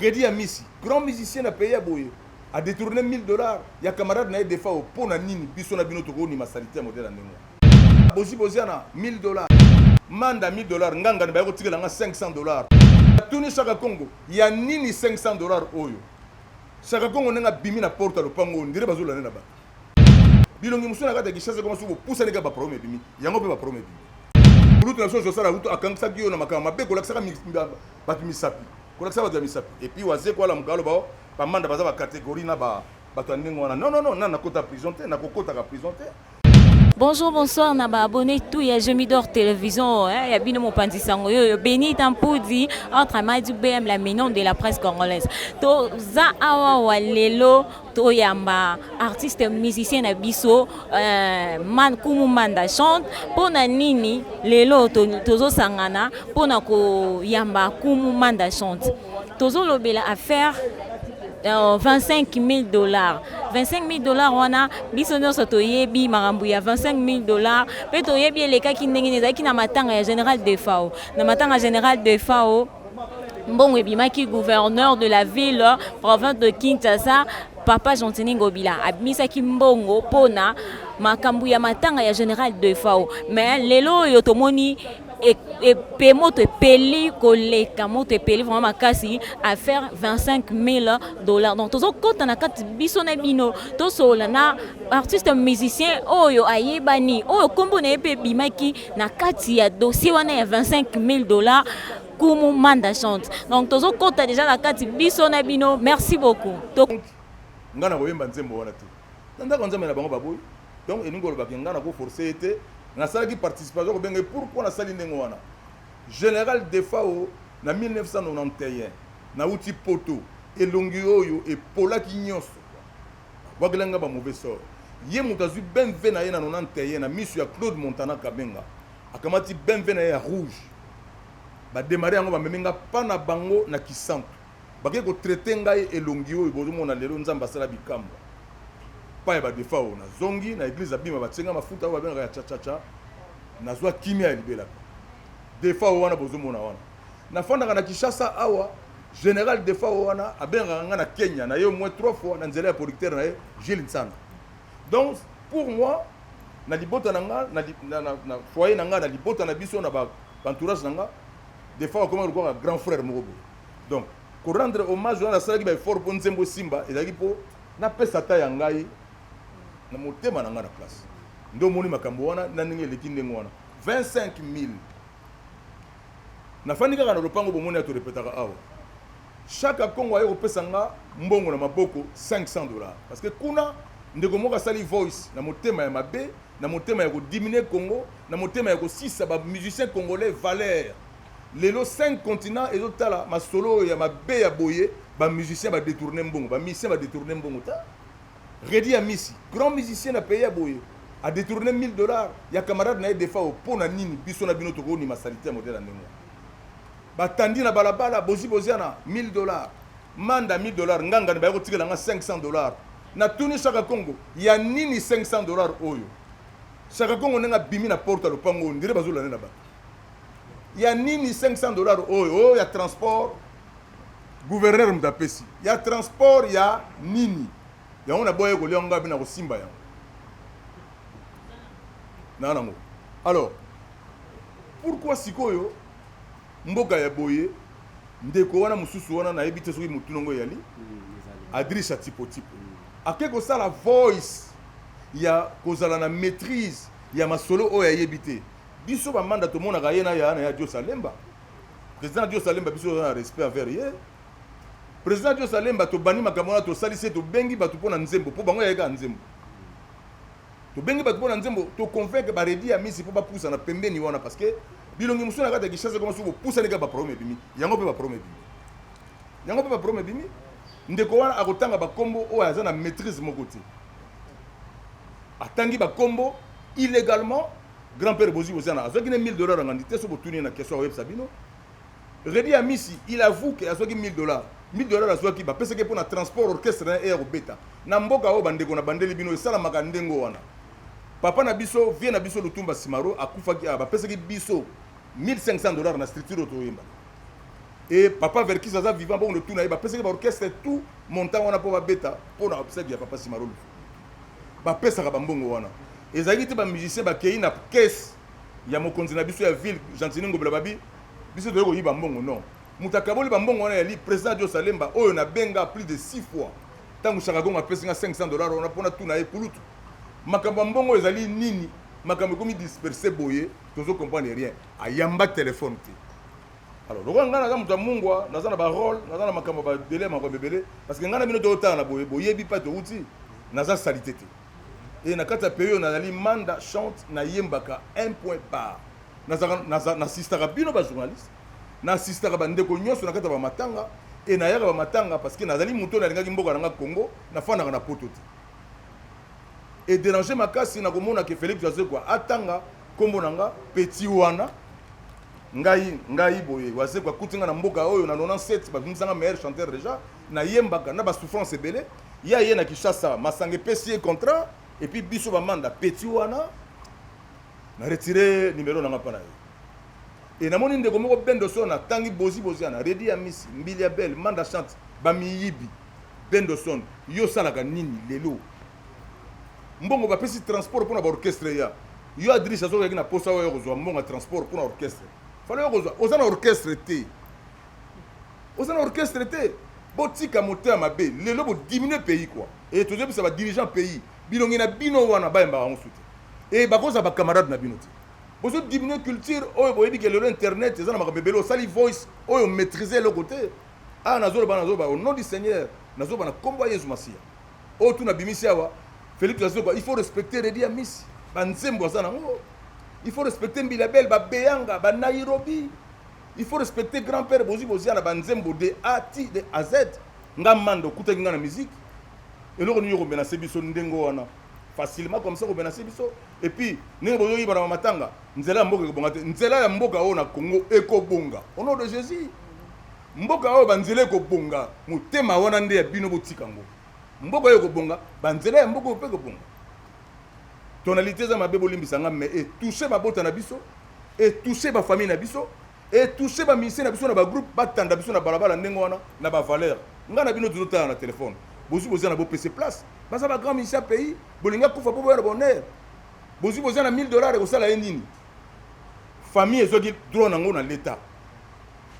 Reddy Amisi, grand musicien na pays ya boye, a détourné 1000 $ ya camarade na ye Defao. Mpo na nini biso na bino tokonima saleté ya modèle ya ndenge wana? Bozi Boziana, 1000 $, Manda, 1000 $, ngangani baya kotikela nga 500 $. Atuni Chaka Congo ya nini 500 $ oyo? Chaka Congo ndenge abimi na porte ya lopango oyo, ndire bazolanda na bato bilongi mosusu na kati ya Kinshasa. Koma soki bopusani kaka, baproblème ebimi. Yango mpe baproblème ebimi. Kulutu na biso Josala Ruto akangisaki yo na makambo mabe, kolakisaka bato misapi, kolakisa bato ya misapi. Et puis Wazekwa alamuka, aloba o bamanda baza bacatégorie na bato ya ndenge wana. Non, non, non, na nakota prison te, nakokotaka prison te. Bonjour, bonsoir, na ba abonné tout ya Jemidor Télévision, hein, ya bino mopanzi sango yo Béni Tampudi entre Madi BM, la mignon de la presse congolaise. To za awa wa lelo to yamba artiste musicien na biso man Kumu Manda Chante. Pona nini lelo tozo sangana pona ko yamba Kumu Manda Chante? Tozo lobela affaire 25 000 $. 25 000 $ wana, biso nyonso toyebi makambo ya 25 000 $ mpe toyebi elekaki ndenge nini. Ezalaki na matanga ya général Defao. Na matanga ya général Defao, mbongo ebimaki. Gouverneur de la ville province de Kinshasa, papa Gentini Ngobila, abimisaki mbongo mpona makambo ya matanga ya général Defao. Mais lelo oyo tomoni epe moto epeli koleka, moto epeli vraiment makasi, affaire 25 000 $. Donc tozokɔta na kati, biso na bino tosolola na artiste musicien oyo ayebani, oyo nkombo na ye mpe ebimaki na kati ya dossier wana ya 25 000 $, Kumu Manda Chante. Donc tozokɔta déjà na kati, biso na bino. Merci beaucoup. Nga na koyemba nzembo wana te na ndako Nzambe na bango baboyi. Donc elingi kolobaki nga na koforce ye te. Nasalaki participation kobenga ye. Pourquoi nasali ndenge wana? Général Defao na 1991 nauti Poto, elongi oyo epolaki nyonso, bwakela nga bamauvais sort. Ye moto azwi BMW na ye na 91 na miso ya Claude Montana Kabenga, akamati BMW na ye ya rouge, badémarrer yango, bamemi nga mpa na bango na Kisantu, bakei kotraiter ngai elongi oyo bozomona lelo. Nzambe asala bikambo pa ya baDefao. Nazongi na église, abima, batie nga mafuta oyo babengaka ya chachacha, nazwa kimia ya libelaka. Defao wana bozomona wana, nafandaka na Kinshasa awa. Général Defao wana abengaka nga na Kenya na ye au moins trois fois na nzela ya producteur na ye Gilles Nsana. Donc pour moi, na libota na nga, na foyer na nga, na libota na biso, na baentourage na nga, Defao akoma lokola grand frère moko boye. Donc korendre hommage wana, nasalaki baeffort mpo nzembo esimba, ezalaki mpo napesa ata ya ngai na motema na ngai na place. Nde omoni makambo wana na ndenge eleki ndenge wana, 25 000. Nafandi kaka na lopango, bomoni ya torepetaka awa. Chaque Congo aye kopesa nga mbongo na maboko, 500 $, parce que kuna ndeko moko asali voice na motema ya mabe, na motema ya kodiminuer Congo, na motema ya kosisa bamusicien congolais valeur. Lelo 5 continent ezotala masolo oyo ya mabe ya boye. Bamusicien badétourner mbongo, bamusicien badétourner mbongo ta. Reddy Amisi, grand musicien na pays ya boye, a détourné 1000 $ ya camarade na ye Defao. Mpo na nini biso na bino tokonima saleté ya modèle ya ndenge wana? Batandi na balabala, Bozi Boziana, 1000 $, Manda, 1000 $, ngangani baya kotikela nga 500 $. Natuni Chaka Congo ya nini 500 $ oyo? Chaka Congo ndenge abimi na porte ya lopango oyo, ndire bazolanda na bato ya nini 500 $ oyo? Oyo ya transport, gouverneur moto apesi ya transport ya nini yango? Naboya kolia ngo, ngabi na kosimba yango na nango. Alors pourquoi sikoyo mboka ya boye, ndeko wana mosusu wana, nayebi te soki motu nango eyali Adrisha Tipo-Tipo, ake kosala voice ya kozala na maîtrise ya masolo oyo ayebi te? Biso bamanda tomonaka ye na ya na ya Dios Alemba, président Dios Alemba. Biso toza na respect envers ye, président Dios Alemba. Tobandi makambo wana, tosalisi ye, tobengi bato mpo na nzembo, mpo bango yayeka nzembo. Tobengi bato mpo na nzembo, toconvaincre baReddy Amisi mpo bapusana pembeni wana, parce que bilongi mosusu na kati ya Kinshasa koma soki bopusani kaka, baproblème ebimi. Yango mpe baproblème ebimi, yango mpe baproblème ebimi. Ndeko wana akotanga bakombo oyo aza na maîtrise moko te, atangi bakombo illégalement. Grand père Bozi Boziana azwaki ne 1000 $ angandi te. So botuni ye na question, akoyebisa bino. Reddy Amisi, il avoue ke azwaki 1000 $. 1000 $ azwaki, bapesaki mpo na transport orchestre na ye eya kobeta na mboka oyo. Bandeko, na bandeli bino, esalamaka ndenge wana. Papa na biso, vieux na biso Lutumba Simaro akufaki, bapesaki biso 1500 $ na structure oyo toyemba. E papa Verckys aza vivant, bongo tuna ye. Bapesaki baorchestre tout montant wana mpo babeta mpo na obsèque ya papa Simaro Lufu. Bapesaka bambongo wana, ezalaki te bamusicien bakei na caisse ya mokonzi na biso ya ville, Gentiny Ngobila, babi biso toyei koyiba mbongo. Non, moto akaboli bambongo wana yali président Dio Salemba, oyo nabenga plus de 6 fois ntango Chaka Kongo apesi nga 500 $ wana mpona tuna ye: kulutu, makambo ya mbongo ezali nini? Makambo ekomi dispersé boye, tozo comprendre rien. Ayamba telefone te. Alors lokola ngai naza moto ya mungwa, naza na barole, naza na makambo badele, makambo ebele, parce que ngai na bino totala na boye, boyebi mpa touti, naza salité te. E na kati ya pays oyo nazali Manda Chante, nayembaka un point bar. Nasistaka bino bajournaliste, nasistaka bandeko nyonso na kati ya bamatanga e nayaka bamatanga, parce que nazali moto oyo nalingaki mboka na nga Congo. Nafandaka na poto te. Edéranger makasi na komona ke Félix Wazekwa atanga nkombo na nga petit wana. Ngai boye, Wazekwa akuti nga na mboka oyo na 97, babimisanga meilleur chanteur déjà. Nayembaka na basouffrance ebele. Ye aye na Kinshasa, masanga epesi ye contrat, et puis biso bamanda petit wana. Na retire numéro na nga mpa na ye. E namoni ndeko moko Bendo so, natangi Bozi Boziana, Reddy Amisi, Mbilia Bel, Manda Chante, bamiyibi. Bendo Son, yo osalaka nini lelo? Mbongo bapesi transport mpona baorchestre ya yo, Adris azokaki na posa oyo kozwa mbongo ya transport mpona orchestre. Fale yo kozwa, oza na orchestre te, oza na orchestre te. Botika motema mabe. Lelo bodiminue pays quoi. E tozoyebisa badirigeant pays, bilongi na bino wana bayembaka yango su te, e bakozala bacamarade na bino te. Bozodiminue culture oyo. Boyebi ke lelo internet eza na makambo ebele. Osali voice oyo, maîtrise eloko te. Awa nazoloba, nazoloba au nom du Seigneur, nazoloba na nkombo ya Yesu Masiya. Oyo tuna bimisi awa, Félix Wazekwa, il faut respecter Reddy Amisi, banzembo aza nango. Il faut respecter Mbilia Bel, babeyanga banairobi. Il faut respecter grand père Bozi Boziana, banzembo de A ti de A Z. Nga Manda, okutaki nga na musique. Eloko nini okomenacer biso ndenge wana facilement comme ça, komenacer biso? Et puis ndenge bozoyiba na bamatanga, nzela ya mboka ekobonga te. Nzela ya mboka oyo na Congo ekobonga au nom de Jésus. Mboka oyo banzela ekobonga. Motema wana nde ya bino, botika yango. Mboka oyo ekobonga, banzela ya mboka oyo mpe ekobonga. Tonalité eza mabe, bolimbisa nga, mais etouche mabota na biso, etouche bafamille na biso, etouche bamusicien na biso na bagroupe. Batanda biso na balabala ndenge wana na bavaleur. Ngai na bino tozotala na telefone. Bozwi bozia na bopese place, baza bagrand musicien pays. Bolingi akufa mpo boya na bonheur. Bozwi bozia na 1000 $ ekosala ye nini? Famille ezwaki droit nango na l'État.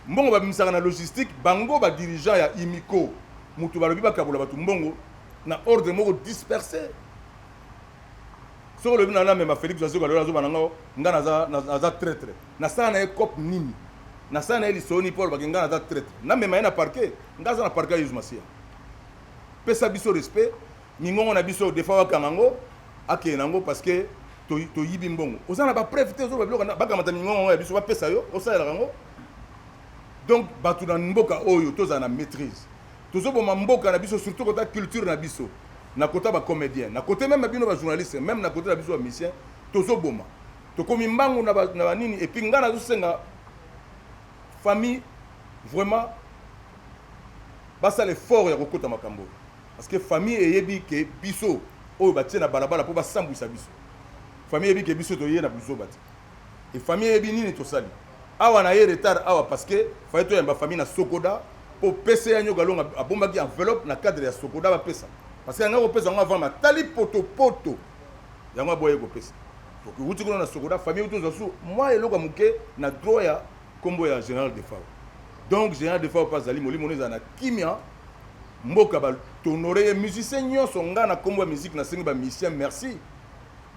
Mbongo babimisaka na logistique, bango badirigeant ya Imiko, moto balobi bakabola bato mbongo na ordre moko dispersé. Soki olobi na namema Félix Wazekwa lelo, azoba nango nga naza traître. Nasala na ye cope nini? Nasala na ye lisolo nini mpo alobaki nga naza traître? Namema ye na parquet. Nga aza na parquet ya Yesu Masiya. Pesa biso respect. Mingongo na biso, des fois bakanga yango, akende nango, parce que toyibi mbongo. Oza na bapreuve te. Ozoloba biloko, bakamata mingongo ya biso, bapesa yo, osalelaka yango. Donc bato na mboka oyo, tozala na maîtrise. Tozoboma mboka na biso, surtout kota culture na biso, na kota bacomédien, na côté même bino bajournaliste, même na côté na biso bamusicien. Tozoboma, tokomi mbangu na banini. Et puis ngai nazosenga famille vraiment basala effort ya kokota makambo oyo, parce que famille eyebi ke biso oyo batie na balabala mpo basambwisa biso. Famille eyebi ke biso toye na bizoba te. E famille eyebi nini tosali awa na ye retard awa, parce que faye toyamba famille na Sokoda mpo pese ya Nyoka Longo abombaki enveloppe na cadre ya Sokoda bapesa, parce que yanga kopesa yango avant matali potopoto yango aboye kopesa. Toki kuna na Sokoda, famille tozwa su mwa eloko ya moke na droit ya nkombo ya général Defao. Donc général Defao mpe azali molimo no ezala na kimia. Mboka batonore ye, musicien nyonso. Nga na nkombo ya musique nasengi bamusicien merci,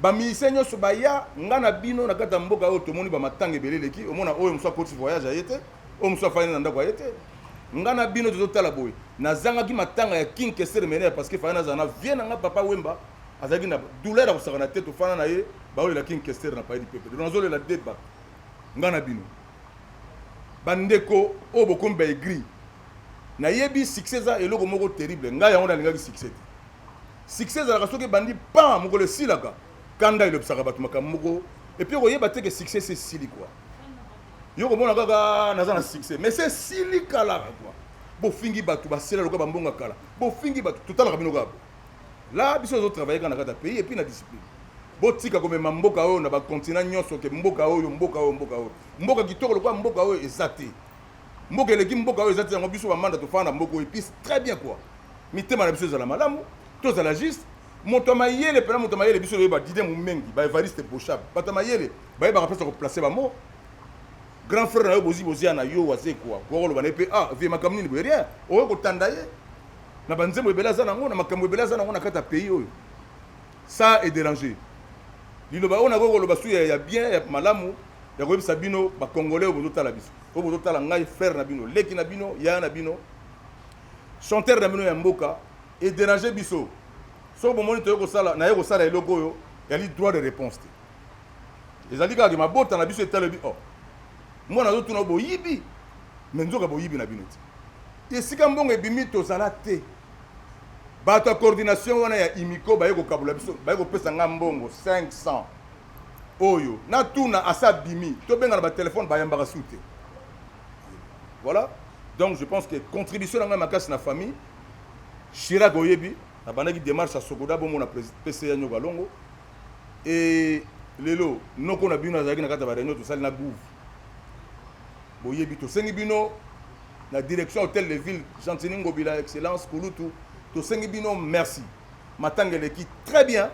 bamusicien nyonso baya. Nga na bino na kati ya mboka oyo tomoni bamatanga ebele eleki. Omona oyo mosu akoti voyage aye te, oyo mosu afandi na ndako aye te. Nga na bino tozotala boye. Nazangaki matanga ya King Kester Emeneya parce que faya nazala na vie na nga. Papa Wemba azalaki na douleur ya kosakana te. Tofanda na ye, baolela King Kester na Palais du Peuple. Donc nazolela de bato. Nga na bino, bandeko oyo bokomi baaigris, nayebi succès eza eloko moko terrible. Ngai yango nalingaki succès te. Succès ezalaka soki ebandi pan, mokolo esilaka, kanda elobisaka bato makambo moko. Et puis okoyeba te ke succès se esili quoi. Yo komona kaka naza na succès, mais se esili kala quoi. Bofingi bato, basela lokola bambongo ya kala. Bofingi bato, totalaka bino kaka la. Biso ozotravaille kaka na kati ya pays et puis na discipline. Botika komema mboka oyo na bacontinent nyonso ke mboka oyo, mboka oyo, mboka oyo, mboka kitoko lokola mboka oyo eza te. Mboka eleki mboka oyo eza te, yango biso bamanda tofanda na mboka oyo epise très bien quoi. Mitema na biso ezala malamu, tozala juste. Moto ya mayele mpena, moto ya mayele, biso toyeba Didie Mumengi, ba Evariste Boshab, bato ya mayele bayebaka mpesa koplace bamo. Grand frère na yo bozi bozia na yo Wazekwa, kokoloba na ye mpe ah vie makambo nini boye, rien okoki kotanda ye na banzembo ebele aza nango, na makambo ebele aza nango na kati ya pays oyo. Ça est dérangé. Liloba oyo nakoki koloba su ya bien, ya malamu, ya koyebisa bino bacongolais oyo bozotala biso, oyo bozotala ngai, frère na bino, leki na bino, yaya na bino, chanteur na bino ya mboka, edérange biso. Soki bomoni toye kosala, naye kosala eloko oyo yali droit de réponse te, ezali kaka mabota na biso etalobi oh mwana azotuna boyibi, me nzoka boyibi na bino te. Esika mbongo ebimi tozala te. Bato ya coordination wana ya imiko baye kokabola biso, baye kopesa nga mbongo 500 oyo natuna asa bimi, tobenga na batelefone, bayambaka su te. Voilà, donc je pense que contribution na ngai makasi na famille Chirac, oyebi nabandaki démarche ya Sokoda, bomona pc ya Nyoka Longo. E lelo noko na bino azalaki na kati ya baréunion tosali na gouve. Boyebi, tosengi bino na direction hôtel de ville, Gentini Ngobila, excellence kulutu, tosengi bino merci. Matanga eleki très bien.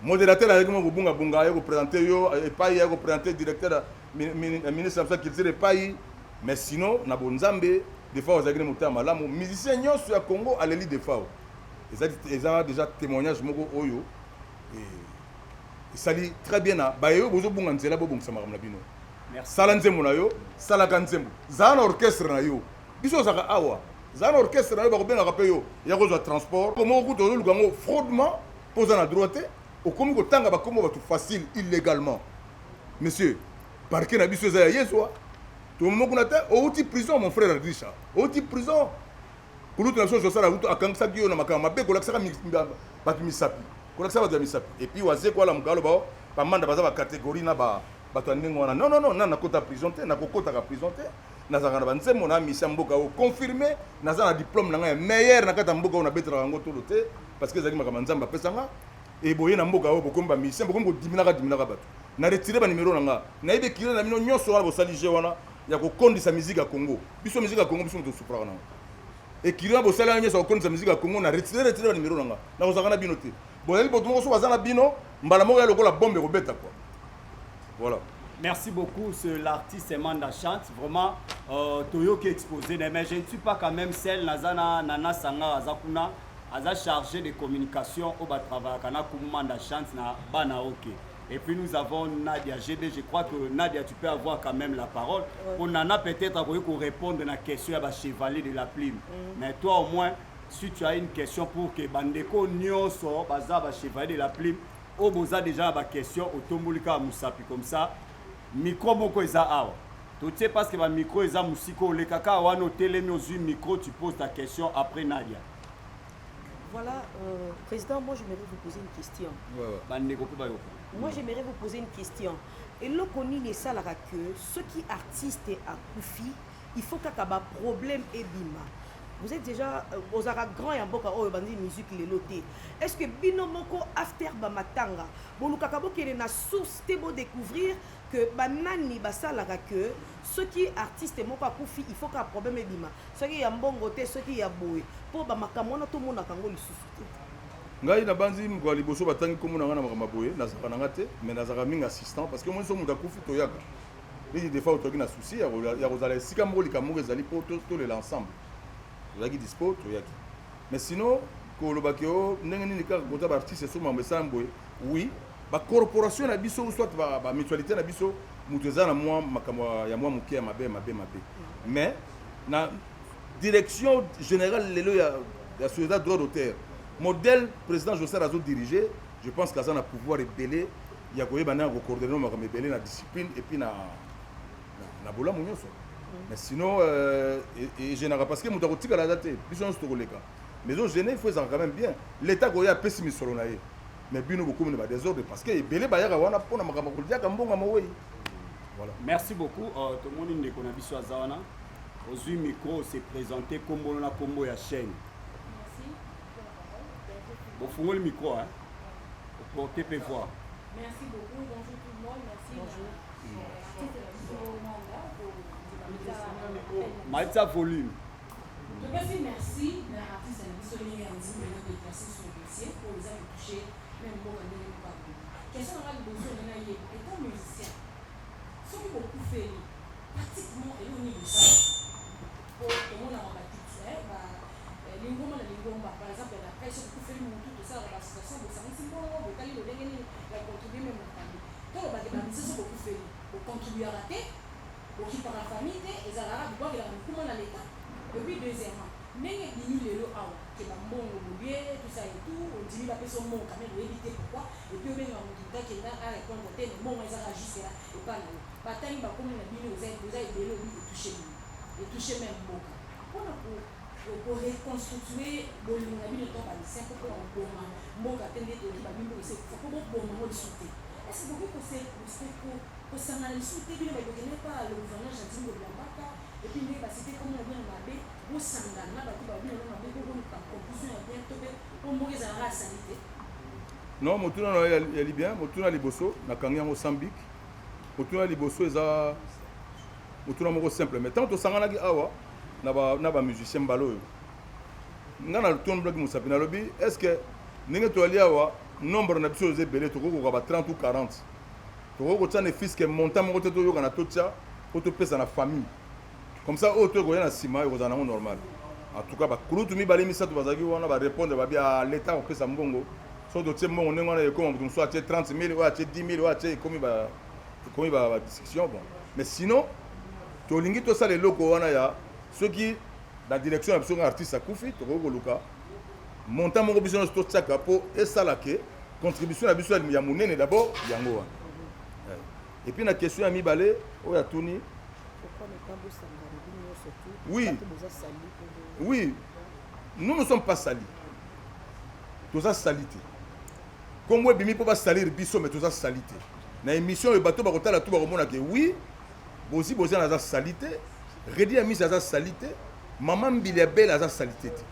Modérateur azalaki moko kobungabunga, aye koprésente yo epai, aye koprésente directeur, ministre ya culture epai. Mais sinon na bonzambe, Defao azalaki na motema malamu. Musicien nyonso ya Congo aleli Defao. Eza déjà témoignage moko oyo esali très bien na baye oyo bozobunga nzela. Bobongisa makambo na bino. Sala nzembo na yo, salaka nzembo, zala na orchestre na yo. Biso ozalaka awa, zala na orchestre na yo, bakobengaka mpe yo ya kozwa transport moko. Kuta ozoluka yango fraudement mpo oza na droit te. Okomi kotanga bakombo bato facile, illégalement. Monsieur, parquet na biso eza ya yezwa tomomo kuna te. Outi prison, mon frère Adrisha, outi prison. Kulutu na biso Josala utu akangisaki yo na makambo mabe, kolakisaka bato misapi, kolakisa bato ya misapi. Et puis Wazekwa alamuka, aloba bamanda baza bacatégorie na bato ya ndenge wana. Non, non, non, na nakota prison te, nakokotaka prison te. Nazalaka na banzembo na misi ya mboka oyo confirmé, naza na diplôme na ngai ya meilleur na kati ya mboka oyo. Nabetelaka yango tolo te parce que ezalaki makambo ya Nzambe apesanga. Eboye na mboka oyo bokomi bamusicien, bokomi kodiminaka diminaka bato. Na retire banimero na nga, nayebi ekile na bino nyonso wana. Bosali je wana ya kokondisa musique ya Congo. Biso musique ya Congo, biso moto tosufraka nango. Ekili wana bosali wana nyonso ya kokondisa musique ya Congo, na retire banimero na nga, nakozalaka na bino te. Bozali bato moko so baza na bino mbala moko ya lokola bombe ekobeta quoi. Voilà. Merci beaucoup, c'est l'artiste Manda Chante. Vraiment, toyoki exposé, mais je ne suis pas quand même seul. Nazana Nana Sanga Azakuna, aza chargé de communication au travail kana Manda Chante na bana OK. Et puis nous avons Nadia GB. Je crois que Nadia, tu peux avoir quand même la parole. Ouais. Pour Nana, peut-être, à répondre à la question, à chevalier de la plume. Mais toi, au moins, si tu as une question pour que bandeko nyonso, baza, ba chevalier de la plume, oyo boza déjà ba question, otombolika musapi comme ça. Micro moko eza awa totie parce que bamicro eza mosika. Olekaka wana, otelemi, ozwi micro, tu poses ta question après Nadia. Voilà, président, moi j'aimerais vous poser une question. Ouais. Bandeko mpe bayoka. Moi j'aimerais vous poser une question. Eloko nini esalaka que soki artiste akufi, il faut kaka baproblème ebima? Vous êtes déjà ozalaka grand ya mboka oyo, bandi musique lelo te. Est ce que bino moko after bamatanga bolukaka bokende na source te, bodécouvrir que banani basalaka que soki artiste moko akufi, il faut kaka problème ebima, soki ya mbongo te, soki ya boye, mpo bamakambo wana tomonaka yango lisusu te? Ngai nabanzi mokolo ya liboso batangi nkombo na ngai na makambo ya boye, nazalaka na nga te, mais nazalaka mingi assistant parce que omoni so moto akufi, toyaka neti des fois otoki na souci ya kozala esika moko, likambo moko ezali mpo tolela ensemble, tozalaki dispo, toyaki. Mais sinon kolobaki o ndenge nini kaka kota baartiste so makambo esala boye, oui, bacorporation na biso soit bamutualité na biso, moto eza na mwa makambo ya mwa moke ya mabe mabe mabe. Mais na direction générale lelo ya société droit d'auteur, modèle président Joser azodirige, je pense qu'aza na pouvoir ebele ya koyeba ndenge akocoordonne makambo ebele na discipline et puis na bolamu nyonso. Mais sinon egênaka parce que moto akotikala aza te, biso nyonso tokoleka. Mais ozogêne, il faut ezalaka quand même bien. L'état koya apesi misolo na ye, mais bino bokomi na badésordre parce que ebele bayaka wana mpona makambo koliaka mbongo ya mowei. Voilà. Merci beaucoup. Tomoni ndeko na biso aza wana, ozwi micro, se présenter, kombo na kombo ya chaîne. Bofungoli micro, hein? Oporte mpe voix. Merci beaucoup. Bonjour tout le monde. Merci. Bonjour. Artiste na biso Manda. Matisa volume. Topesi merci na artiste na biso ndenge andimi lelo koéclaircir sur dossier oyo eza kotouche même mboka ndenge moko ya boye. Question na nga liboso ndenge nayeba, étant musicien, soki bokufeli, pratiquement eloko nini bosala? Po tomonaka baculture lingomba na lingomba, par exemple na presse, soki okufeli motu, tosalaka baassociation, bosangisi mbongo, botali lolenge nini ya contribue même na famille. Tolobake bamusicien, soki bokufeli, bocontribuaka te, bokipaka famille te, ezalaka bobwakelaka mikuma na leta. Et puis deuxièmement, ndenge ebimi lelo awa ke bambongo bolie, tout ça et tout, ondimi bapesa mbongo quand même, oyebi te pourquoi, et puis obengaka motu, motu akenda arépondre te, mais mbongo ezaka jusque là epa na yo. Batangi bakomi na bino, oza ebele, obi etouche bino, etouche même mboka, mpona koreconstitue bolingo na bino to bamusicien, mpo mpona koboma mboka te nde toyoki babimboka ese ekufa, mpo boboma ngo lisusu te. Est ce bokoki kosangana lisusu te, bino bakokende pa le gouverneur Gentiny Ngobila Mbaka, et puis ndenge basite komona bino mabe, bosangana na bato babino na mabe, mpo boluka conclusion ya bien, to mpe mpo mboka ezalaka asali te? Non, motuna na yo yali bien. Motuna liboso, nakangi yango sans bic. Motuna liboso eza motuna moko simple, mais ntango tosanganaki awa na bamusicien, mbala oyo nga na tombolaki mosapi, nalobi: est ce que ndenge toyali awa, nombre na biso eza ebele, tokoki kokoka ba 30 ou 40, tokoki kotia ne fût-ce que montant moko te, toyokana, totia po topesa na famille, comme ça oyo tokoya na nsima ekozala nango normal. En tout cas, bakulutu mibale misato bazalaki wana, barépondre, babi a l'état kopesa mbongo. Soki totie mbongo ndenge wana, ekoma moto mosusu atie 30 000, oyo atie 10 000, oyo atie, ekomi badiscussion. Bon, mais sinon tolingi tosala eloko wana ya soki na direction na biso nga artiste akufi, tokoki koluka montant moko, biso nyonso totiaka, mpo esala ke contribution na biso ya monene d'abord yango wana. Et puis na question ya mibale oyo atuni, oui, nous ne sommes pas salis. Toza sali te. Kombo ebimi mpo basalir biso, mais toza sali te. Na émission oyo, bato bakotala tu bakomona ke oui, Bozi Boziana aza sali te, Reddy Amisi aza sali te, mama Mbili ya Bele aza sali te te.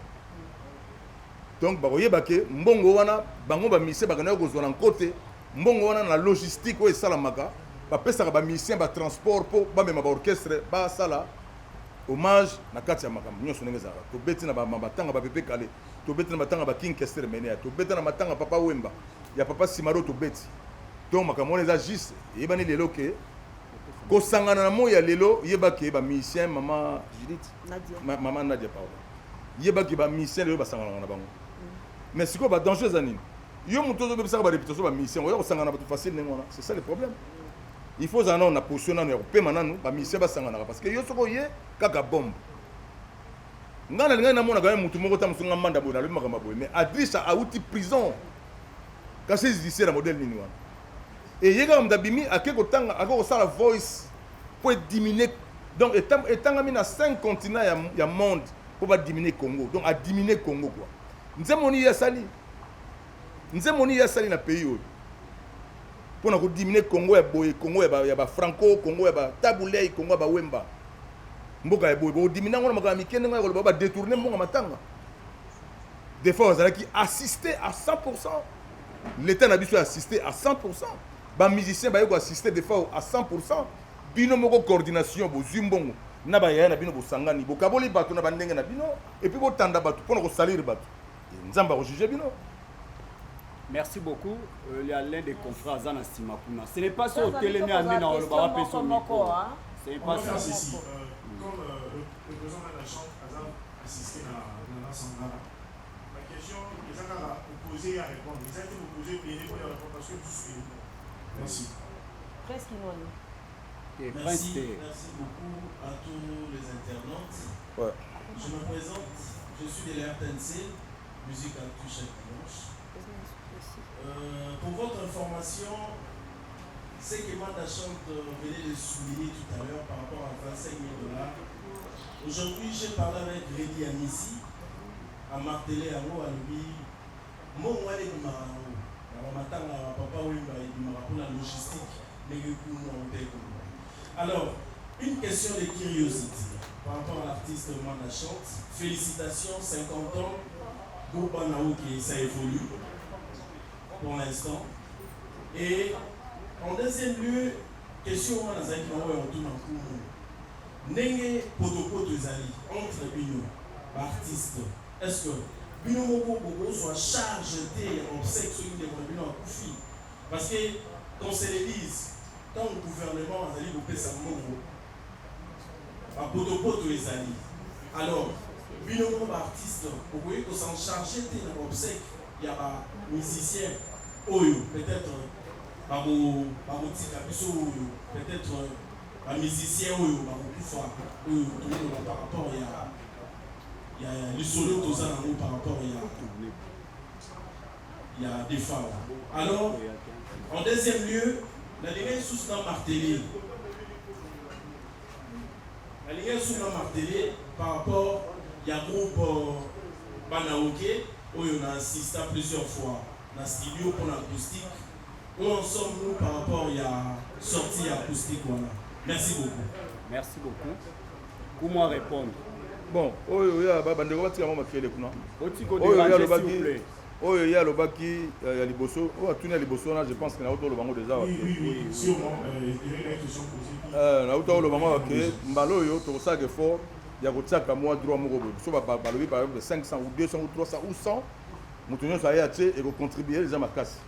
Donc bakoyeba ke mbongo wana, bango bamusicien bakendaki kozwa na nko te. Mbongo wana, na logistique oyo esalamaka, bapesaka bamusicien batransport mpo bamema baorchestre, basala hommage na kati ya makambo nyonso ndenge ezalaka. Tobeti na matanga bapepe Kale, tobeti na matanga baking Kester Menea, tobeti na matanga Papa Wemba, ya Papa Simaro tobeti. Donc makambo wana eza juste eyebani lelo ke kosangana na moi ya lelo. Yebaki bamusicien, mama Judith, mama Nadia, pardon, yebaki bamusicien lelo basanganaka na bango. Mais sikoyo badanger eza nini? Yo moto ozobebisaka baréputation bamusicien, oya kosangana na bato facile ndenge wana, c'est ça le problème. Il faut ozala nano na position nano ya kopema nanu bamusicien basanganaka, parce que yo soki oye kaka bombe, ngai nalingai namonaka ye motu moko ta mosu nga manda boye, nalobi makambo boye, mais Adrisha auti prison, kasi judiciaire ya modèle nini wana? Eye kaka moto abimi, ake kotanga, ake kosala voice mpo ediminue. Donc etangami na 5 continent ya monde mpo badiminue Congo. Donc adiminue Congo quoi. Nzembo nini ye asali? Nzembo nini ye asali na pays oyo mpona kodiminue Congo ya boye? Congo ya bafranco, Congo ya baTabu Ley, Congo ya bawemba, mboka ya boye, bokodimine yango na makambo ya mike ndenge ya koloba badétourne mbongo matanga. Des fois bazalaki assisté à 100, l'état na biso assisté à 100, bamusicien baye koassiste des fois à 100. Bino moko coordination, bozwi mbongo na bayaya na bino, bosangani, bokaboli bato na bandenge na bino, et puis botanda bato mpona kosalire bato. Nzambe akojuge bino. Merci beaucoup. Il y a l'un des confrères aza na nsima kuna. Ce n'est pas so otelemi ande na oloba wapesa micro. Ce n'est pas ça. Ceci, comme le président de la chambre a assisté na na Sangara, ma question eza kaka opposé à répondre. Eza te opposé ebele pour répondre parce que tout est. Merci. Presque Inouani. Merci, merci beaucoup à tous les internautes. Je me présente, je suis de la RTNC, Musique Actu chaque dimanche. Pour votre information, ce que Manda Chante venait de souligner tout à l'heure par rapport à 25 000 dollars, aujourd'hui j'ai parlé avec Reddy Amissi, a martelé yango, alobi mbongo wana ebimaka yango na bamatanga ya Papa Wemba, ebimaka mpona logistique ndenge kuna ote. Alors, une question de curiosité par rapport à l'artiste Manda Chante. Félicitations, 50 ans, groupe Banaouki, ça évolue pour l'instant. Et en deuxième lieu, question wana nazalaki nango ya kotuna nkumu. Ndenge potopoto ezali entre bino ba artistes est ce que bino moko bokozua charge te ya ba obsèques soki ndeko na bino akufi? Parce que qu'on se le dise tango gouvernement azali kopesa mbongo ba potopoto ezali alors bino moko ba artistes bokoki ko s'en charger te na ba obsèques ya ba musiciens oyo peut etre bako bakotika biso oyo peut etre ba musiciens oyo bakokufa oyo tokoloba par rapport ya ya lisolo toza nango par rapport ya ya Defao. Alors en deuxième lieu nalingaki lisusu na marteler nalingaki lisusu na marteler par rapport ya groupe Bana Ok oyo na assista plusieurs fois na studio pona acoustique. Où en sommes nous par rapport ya sortie ya acoustique wana? Merci beaucoup. Merci beaucoup. Comment répondre? Bon, oyo ya ba bandeko batika mwa makele kuna. Oyo ya alobaki oyo ye alobaki ya liboso oyo atuni ya liboso wana je pense que nauta oloba yango déjà oui, oui, oui, sûrement, euh, nauta oloba yango ke mbala oyo tokosalaka effort ya kotiaka mwa droit moko boye so balobi par exemple 500 ou 200 ou 300 ou 100 moto nyonso aye atie ekocontribue eza makasi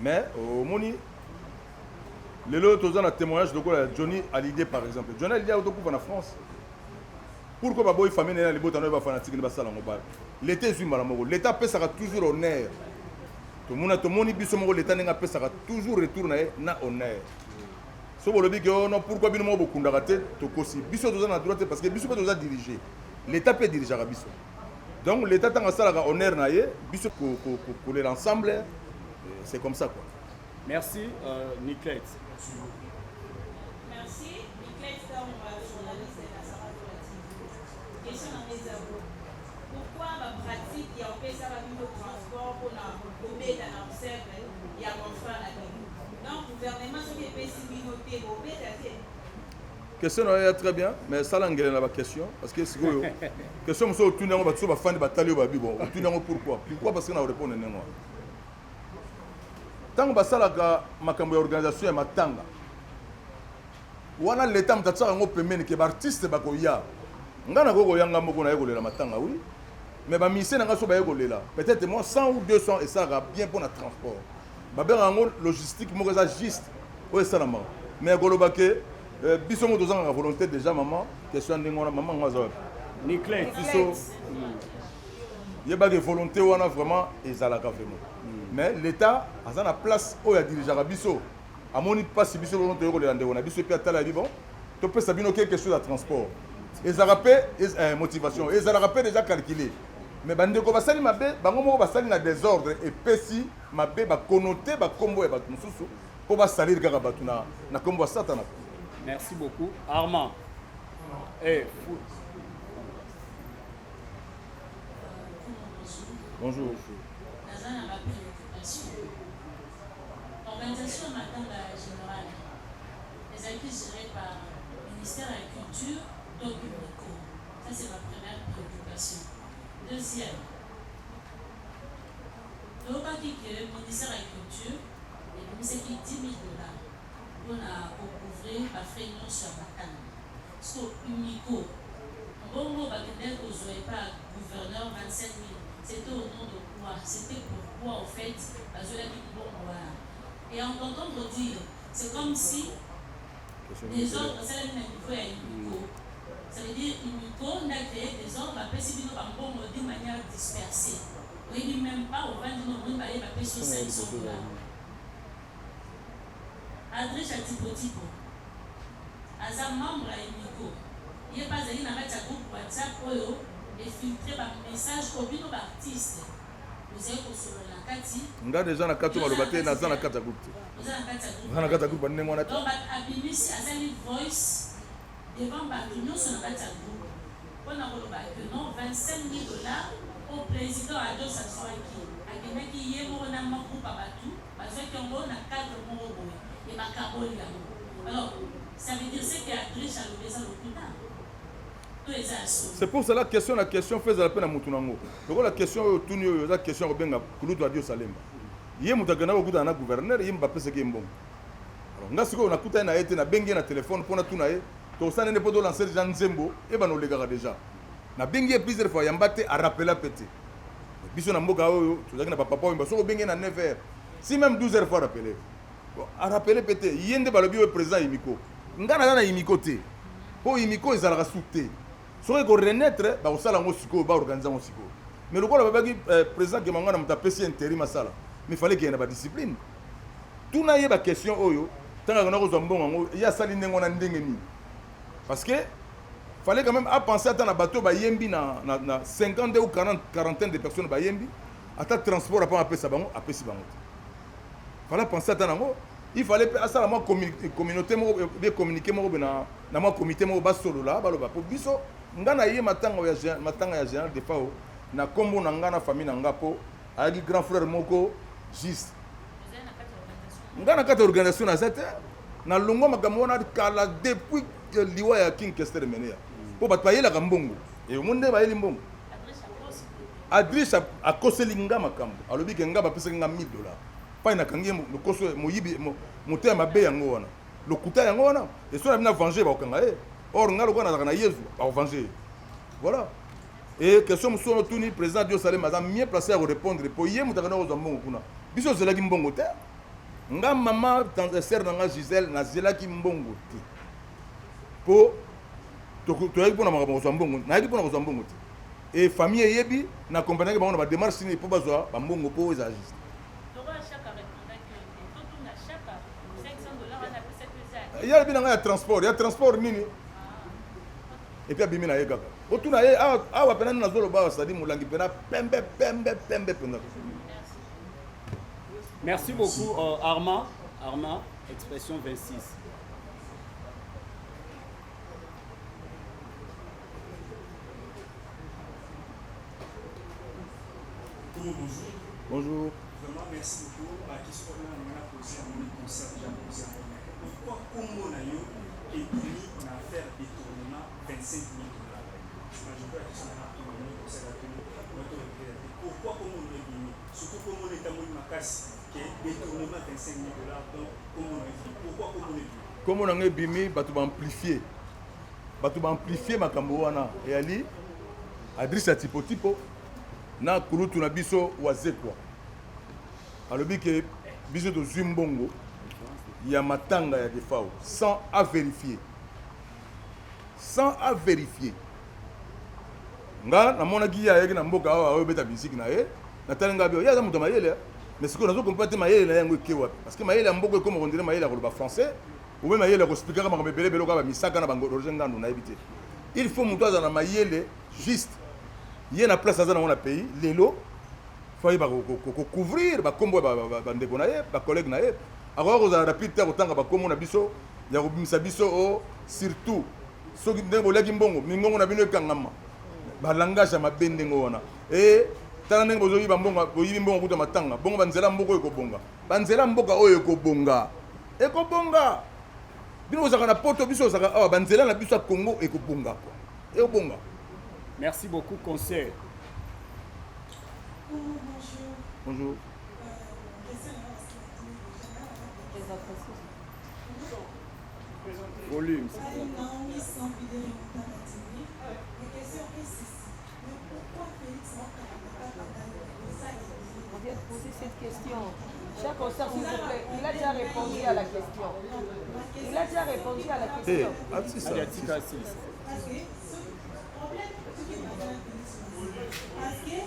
Mais omoni lelo toza na témoignage lokola ya Johnny Hallyday par exemple. Johnny Hallyday autokufa na France. Pourquoi baboyi famille na ye na libota na ye ba fanatique ne basala yango ba l'État ezwi mbala moko. L'État apesaka toujours honneur. Tomona tomoni biso moko l'État ndenge apesaka toujours retour na ye na honneur. So bolobi ke oh non pourquoi bino moko bokundaka te tokosi. Biso toza na droit te parce que biso pe toza diriger. L'État pe dirigeaka biso. Donc l'État ntango asalaka honneur na ye biso kolela ensemble euh, c'est comme ça quoi. Merci euh, Niclette. Merci Niclette Kaumba, journaliste na Saratola TV. Question na ngai eza bo. Pourquoi ba pratique ya opesaka bino transport mpona kobeta na obsèque ya confrère na bino? Donc gouvernement soki epesi bino te bobeta te? Question na yo ya très bien mais sala ngele na ba question parce que sikoyo question mosusu otuni yango bato so bafandi batali yo babi bon otuni yango pourquoi pourquoi parce que na korepondre ndenge wana ntango basalaka makambo ya organisation ya matanga wana leta moto atiaka yango pembeni ke baartiste bakoya ngai nakoki koya ngai moko naye kolela matanga oui mais bamusicien na ngai so baye kolela peut-être moi 100 ou 200 esalaka bien mpo na transport babengaka yango logistique moko eza juste oyo esalamaka mais koloba ke euh, biso moko tozangaka volonté déjà maman question ya ndenge wana mama yango aza wapi biso yebake volonté wana vraiment ezalaka vraiment mm. mais l'état aza na place oyo adirigeaka biso amoni mpasi biso bongo toyei kolela ndeko na biso epe atala yabi bon topesa bino quelque chose ya transport ezalaka mpe eh, motivation ezalaka mpe déjà calculé mais bandeko basali mabe bango moko basali na désordre epesi mabe ba connoter ba kombo ya bato mosusu mpo ba salir kaka bato na, na kombo ya satana. Merci beaucoup Armand. Eh, fou. Bonjour. Naza na ba préoccupation. Organisation ya matanga ya général ezalaki gérée par ministère ya culture to Unico. Ça c'est ma première préoccupation. Deuxième, Toyokaki que ministère ya culture ebimisaki 10.000 dollars pona ko couvrir ba frais nionso ya matanga. Sikoyo Unico, mbongo oyo bakendaki kozua epa ya gouverneur 25.000 c'etait au nom de quoi? C'etait pour quoi au fait bazuelaki mbongo wana? Et en t'entendre dire, c'est comme si desordre esalemi na niveau ya Unico. Ça veut dire Unico nde a cree desordre, bapesi bino ba mbongo d'une manière dispersee. Oyebi meme pas ovandi na omoni baye bapesi yo 500 dollars. Adricha Tipo Tipo aza membre ya Unico ye pe azali na kati ya groupe WhatsApp oyo e filtre ba message oyo bino ba artistes bozali kosolola na kati. Nga dejà na kati oyo Yo oza maloba na te kati naza na te? kati ya groupe te. Oza na kati ya groupe Naza na kati ya groupe ya ndenge wana te. Donc abimisi asali voice devant batu nionso na kati ya groupe. Pona koloba que non 25.000 dollars oyo president Ados azuaki akendaki ye moko na mwa groupe ya batu bazuaki yango na cadre moko boye et bakaboli yango alors ça veut dire ce que Adriche alobi eza lokuta to eza ya solo? C'est pour cela question na question faut ezala pe na mutu nango. Lokola question oyo otuni oyo eza question ya kobenga kulutu Adios Alemba. Ye mutu akendaki kokutana na gouverneur, ye mutu bapesaki ye mbongo. Alors nga sikoyo nakutani na ye te, nabengi ye na telephone po natuna ye. Tokosala nde mpo tolancer deja nzembo ebana olekaka deja. Nabengi ye plusieurs fois, yamba te, arappela pe te. Biso na mboka oyo tozalaki na bapapa oyo, soki obengi ye na 9 heures si même 12 heures faut rappeler. Bon, arappeler pe te. Ye nde balobi oyo président Imiko. Nga naza na Imiko te, mpo Imiko ezalaka su te. Soki eko renaître, bakosala yango sikoyo, baorganize yango sikoyo. Mais lokola babaki président Kemangana moto apesi intérim asala, mais fallait kende na badiscipline. Tuna ye baquestion oyo ntango akenda kozwa mbongo yango, ye asali ndenge wana ndenge nini? Parce que fallait quand même apenser ata na bato bayembi na 52 ou 40, quarantaine de personnes bayembi, ata transport apa apesa bango, apesi bango te. Fallait penser ata nango. Il fallait mpe asala mwa communauté moko be communiqué moko be na mwa comité moko basolola baloba po biso. Nga na ye matanga ya général Defao na kombo na nga na famille na nga, po ayaki grand frère moko juste. Nga na kati ya organisation naza te, nalongwa makambo wana kala depuis liwa ya King Kester Emeneya, mpo bato bayelaka mbongo omoni nde bayeli mbongo. Adriche akoseli nga makambo, alobi ke nga bapesaki nga 1000 $. Pai nakangi ye lokoso moyibi, motema mabe yango wana, lokuta yango wana. Eso na bino venger, bakokanga ye. Or nga lokola nazalaka na Yezu, bakovenger ye. Voilà. Et question mosusu wana otuni, président Dio Salem aza mieux placé ya korépondre, po ye moto akenda kozwa mbongo kuna. Biso ozelaki mbongo te. Nga mama sœur na nga Gisèle, nazelaki mbongo te, po toyaki mpona makambo kozwa mbongo, nayaki mpona kozwa mbongo te. E famille eyebi na accompagnaki bango na badémarche nini mpo bazwa bambongo, mpo ezala juste. Lokola Chaka répondaki yo te, totuna Chaka 500 $ wana apesaki yo eza ya Ye alobi na ngai ya transport, ya transport nini? Et puis abimi na ye kaka. Otuna ye awa mpena nini nazoloba awa, c'est-à-dire molangi mpena pembe pembe pembe mpenza. Merci beaucoup, Armand. Armand, expression 26. Bonjour. Bonjour. Vraiment, merci beaucoup. La question qu'on a posée à mon concert, déjà posé. Pourquoi Congo na yo ebimi na affaire détournement 25 000 dollars? Je crois la question na mon concert à tout. Pourquoi Congo na ebimi? Surtout Congo na etamoli makasi que détournement 25 000 dollars. Donc Congo na ebimi. Pourquoi Congo na ebimi? Kombo na ngai ebimi, bato baamplifie, bato baamplifie makambo wana. Eyali Adresse ya Tipotipo na kulutu na biso Wazekwa, alobi ke biso tozwi mbongo ya matanga ya Defao sans à vérifier, sans à vérifier. Nga namonaki ye ayaki na mboka awa, ayobeta musique na ye, natali nga bio, ye aza moto ya mayele. Mais sikoyo nazokomprendre te mayele na ye yango eke wapi, parce que mayele ya mboka ekoma kondire mayele ya koloba français obe mayele ya koexpliquaka makambo ebele ebele oka bamisaka na bango Roger Ngandu, nayebi te. Il faut moto azala na mayele juste. Ye na place aza nango na pays lelo, faut ayeba kocouvrir bakombo ya bandeko na ye, bacollègue na ye. Akoka kozala rapide te, akotanga bakombo na biso ya kobimisa biso o surtout soki ndenge boliaki mbongo, mingongo na bino ekangama, balangage ya mabe ndenge wana. E tala ndenge bozoyiba mbongo, boyibi mbongo kuta matanga bongo, banzela mboka oyo ekobonga, banzela mboka oyo ekobonga, ekobonga. Bino bozalaka na poto, biso ozalaka awa, banzela na biso ya Congo ekobonga kwa, ekobonga. Merci beaucoup, conseil. Bonjour. Bonjour. Question Volume, s'il vous plaît. Naomi Sampidere Montana TV. Ma question est ceci. Mais pourquoi Félix On vient de poser cette question. Cher concert, s'il vous plaît, il a déjà répondu à la question. Il a déjà répondu à la question. Eh, ah, c'est ça. Allez, tika six. Parce que ce problème, ce qui est parce que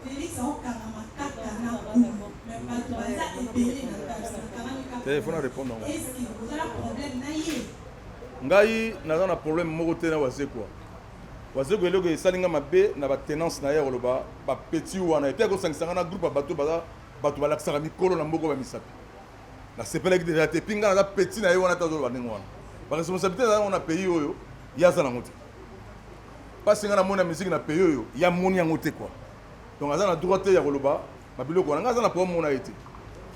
Félix aokangama kaka na kuna, mais bato baza ebele na kati bakangami kaka. Eh, faut na répondre yango. Est ce que oza na problème na ye? Ngai naza na problème moko te na Wazekwa. Wazekwa, eloko esali nga mabe na batenance na ye ya koloba bapeti wana, et puis akosangisa nga na groupe ya bato baza bato balakisaka mikolo na mboka bamisapi, nasepelaki déjà te. Puis ngai naza petit na ye wana te, azoloba ndenge wana. Baresponsabilité eza yango na pays oyo, ye aza nango te. Mpasi ngai namoni na musique na pays oyo, ye amoni yango te quoi. Donc aza na droit te ya koloba babiloko wana. Ngai aza na problème mona ye te.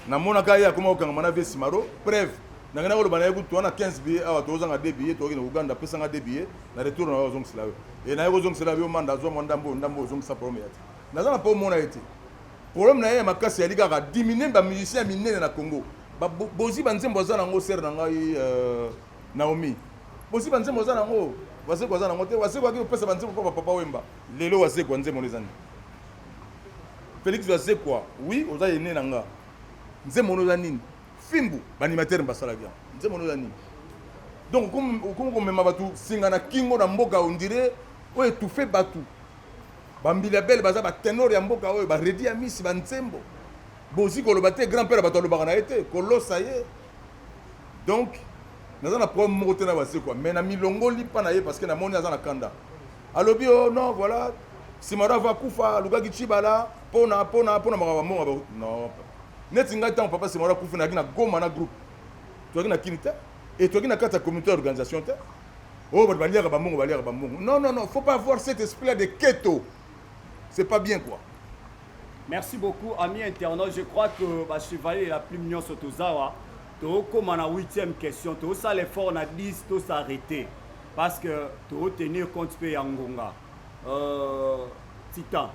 Namonaka ye akoma kokangama na vie Simaro. Preuve, nange nakoloba na ye kutu wana 15 billet awa, tozanga 2 billet, tokokende Uganda, apesanga 2 billet na retour na yo, ozongisela yo. E naye kozongisela yo, manda azwa mwa ndambo ndambo, ozongisa. Problème ya te, naza na problème mona ye te. Problème na ye ya makasi yali kaka diminue bamusicien ya minene na Congo. Bozwi banzembo aza nango, sœur na ngai Naomi. Bosi ba nzembo oza nango, Wazekwa aza nango te. Wazekwa aki kopesa ba nzembo mpo ba Papa Wemba. Lelo Wazekwa nzembo no eza nini? Felix Wazekwa, oui oza aine na nga. Nzembo no eza nini? Fimbu, ba animateur basalaki yango. Nzembo no eza nini? Donc okomi komema bato singa na kingo na mboka on dirait oyo étouffe bato. Ba Mbilia Bel baza ba tenor ya mboka oyo, ba Reddy Amisi ba nzembo. Bozi koloba te grand père bato alobaka na ye te, kolosa ye. Donc naza na problème moko te na Wazekwa mais na milongoli pa na ye parce que namoni aza na kanda. Alobi oh non voilà Simaro ava kufa alukaki Tshibala pona pona pona makambo ya mbongo non neti ngai ntango papa Simaro akufi nayaki na Goma na groupe toyaki na Kini te et toyaki na kati ya comité d'organisation te oyo oh, bato baliaka bambongo baliaka bambongo non non non faut pas avoir cet esprit là de keto c'est pas bien quoi. Merci beaucoup amis internautes, je crois que ba chevalier de la plume nyonso tozawa tokoma na 8e question tosala effort na 10 to s'arrêter parce que to tenir compte pe ya ngonga euh, titan.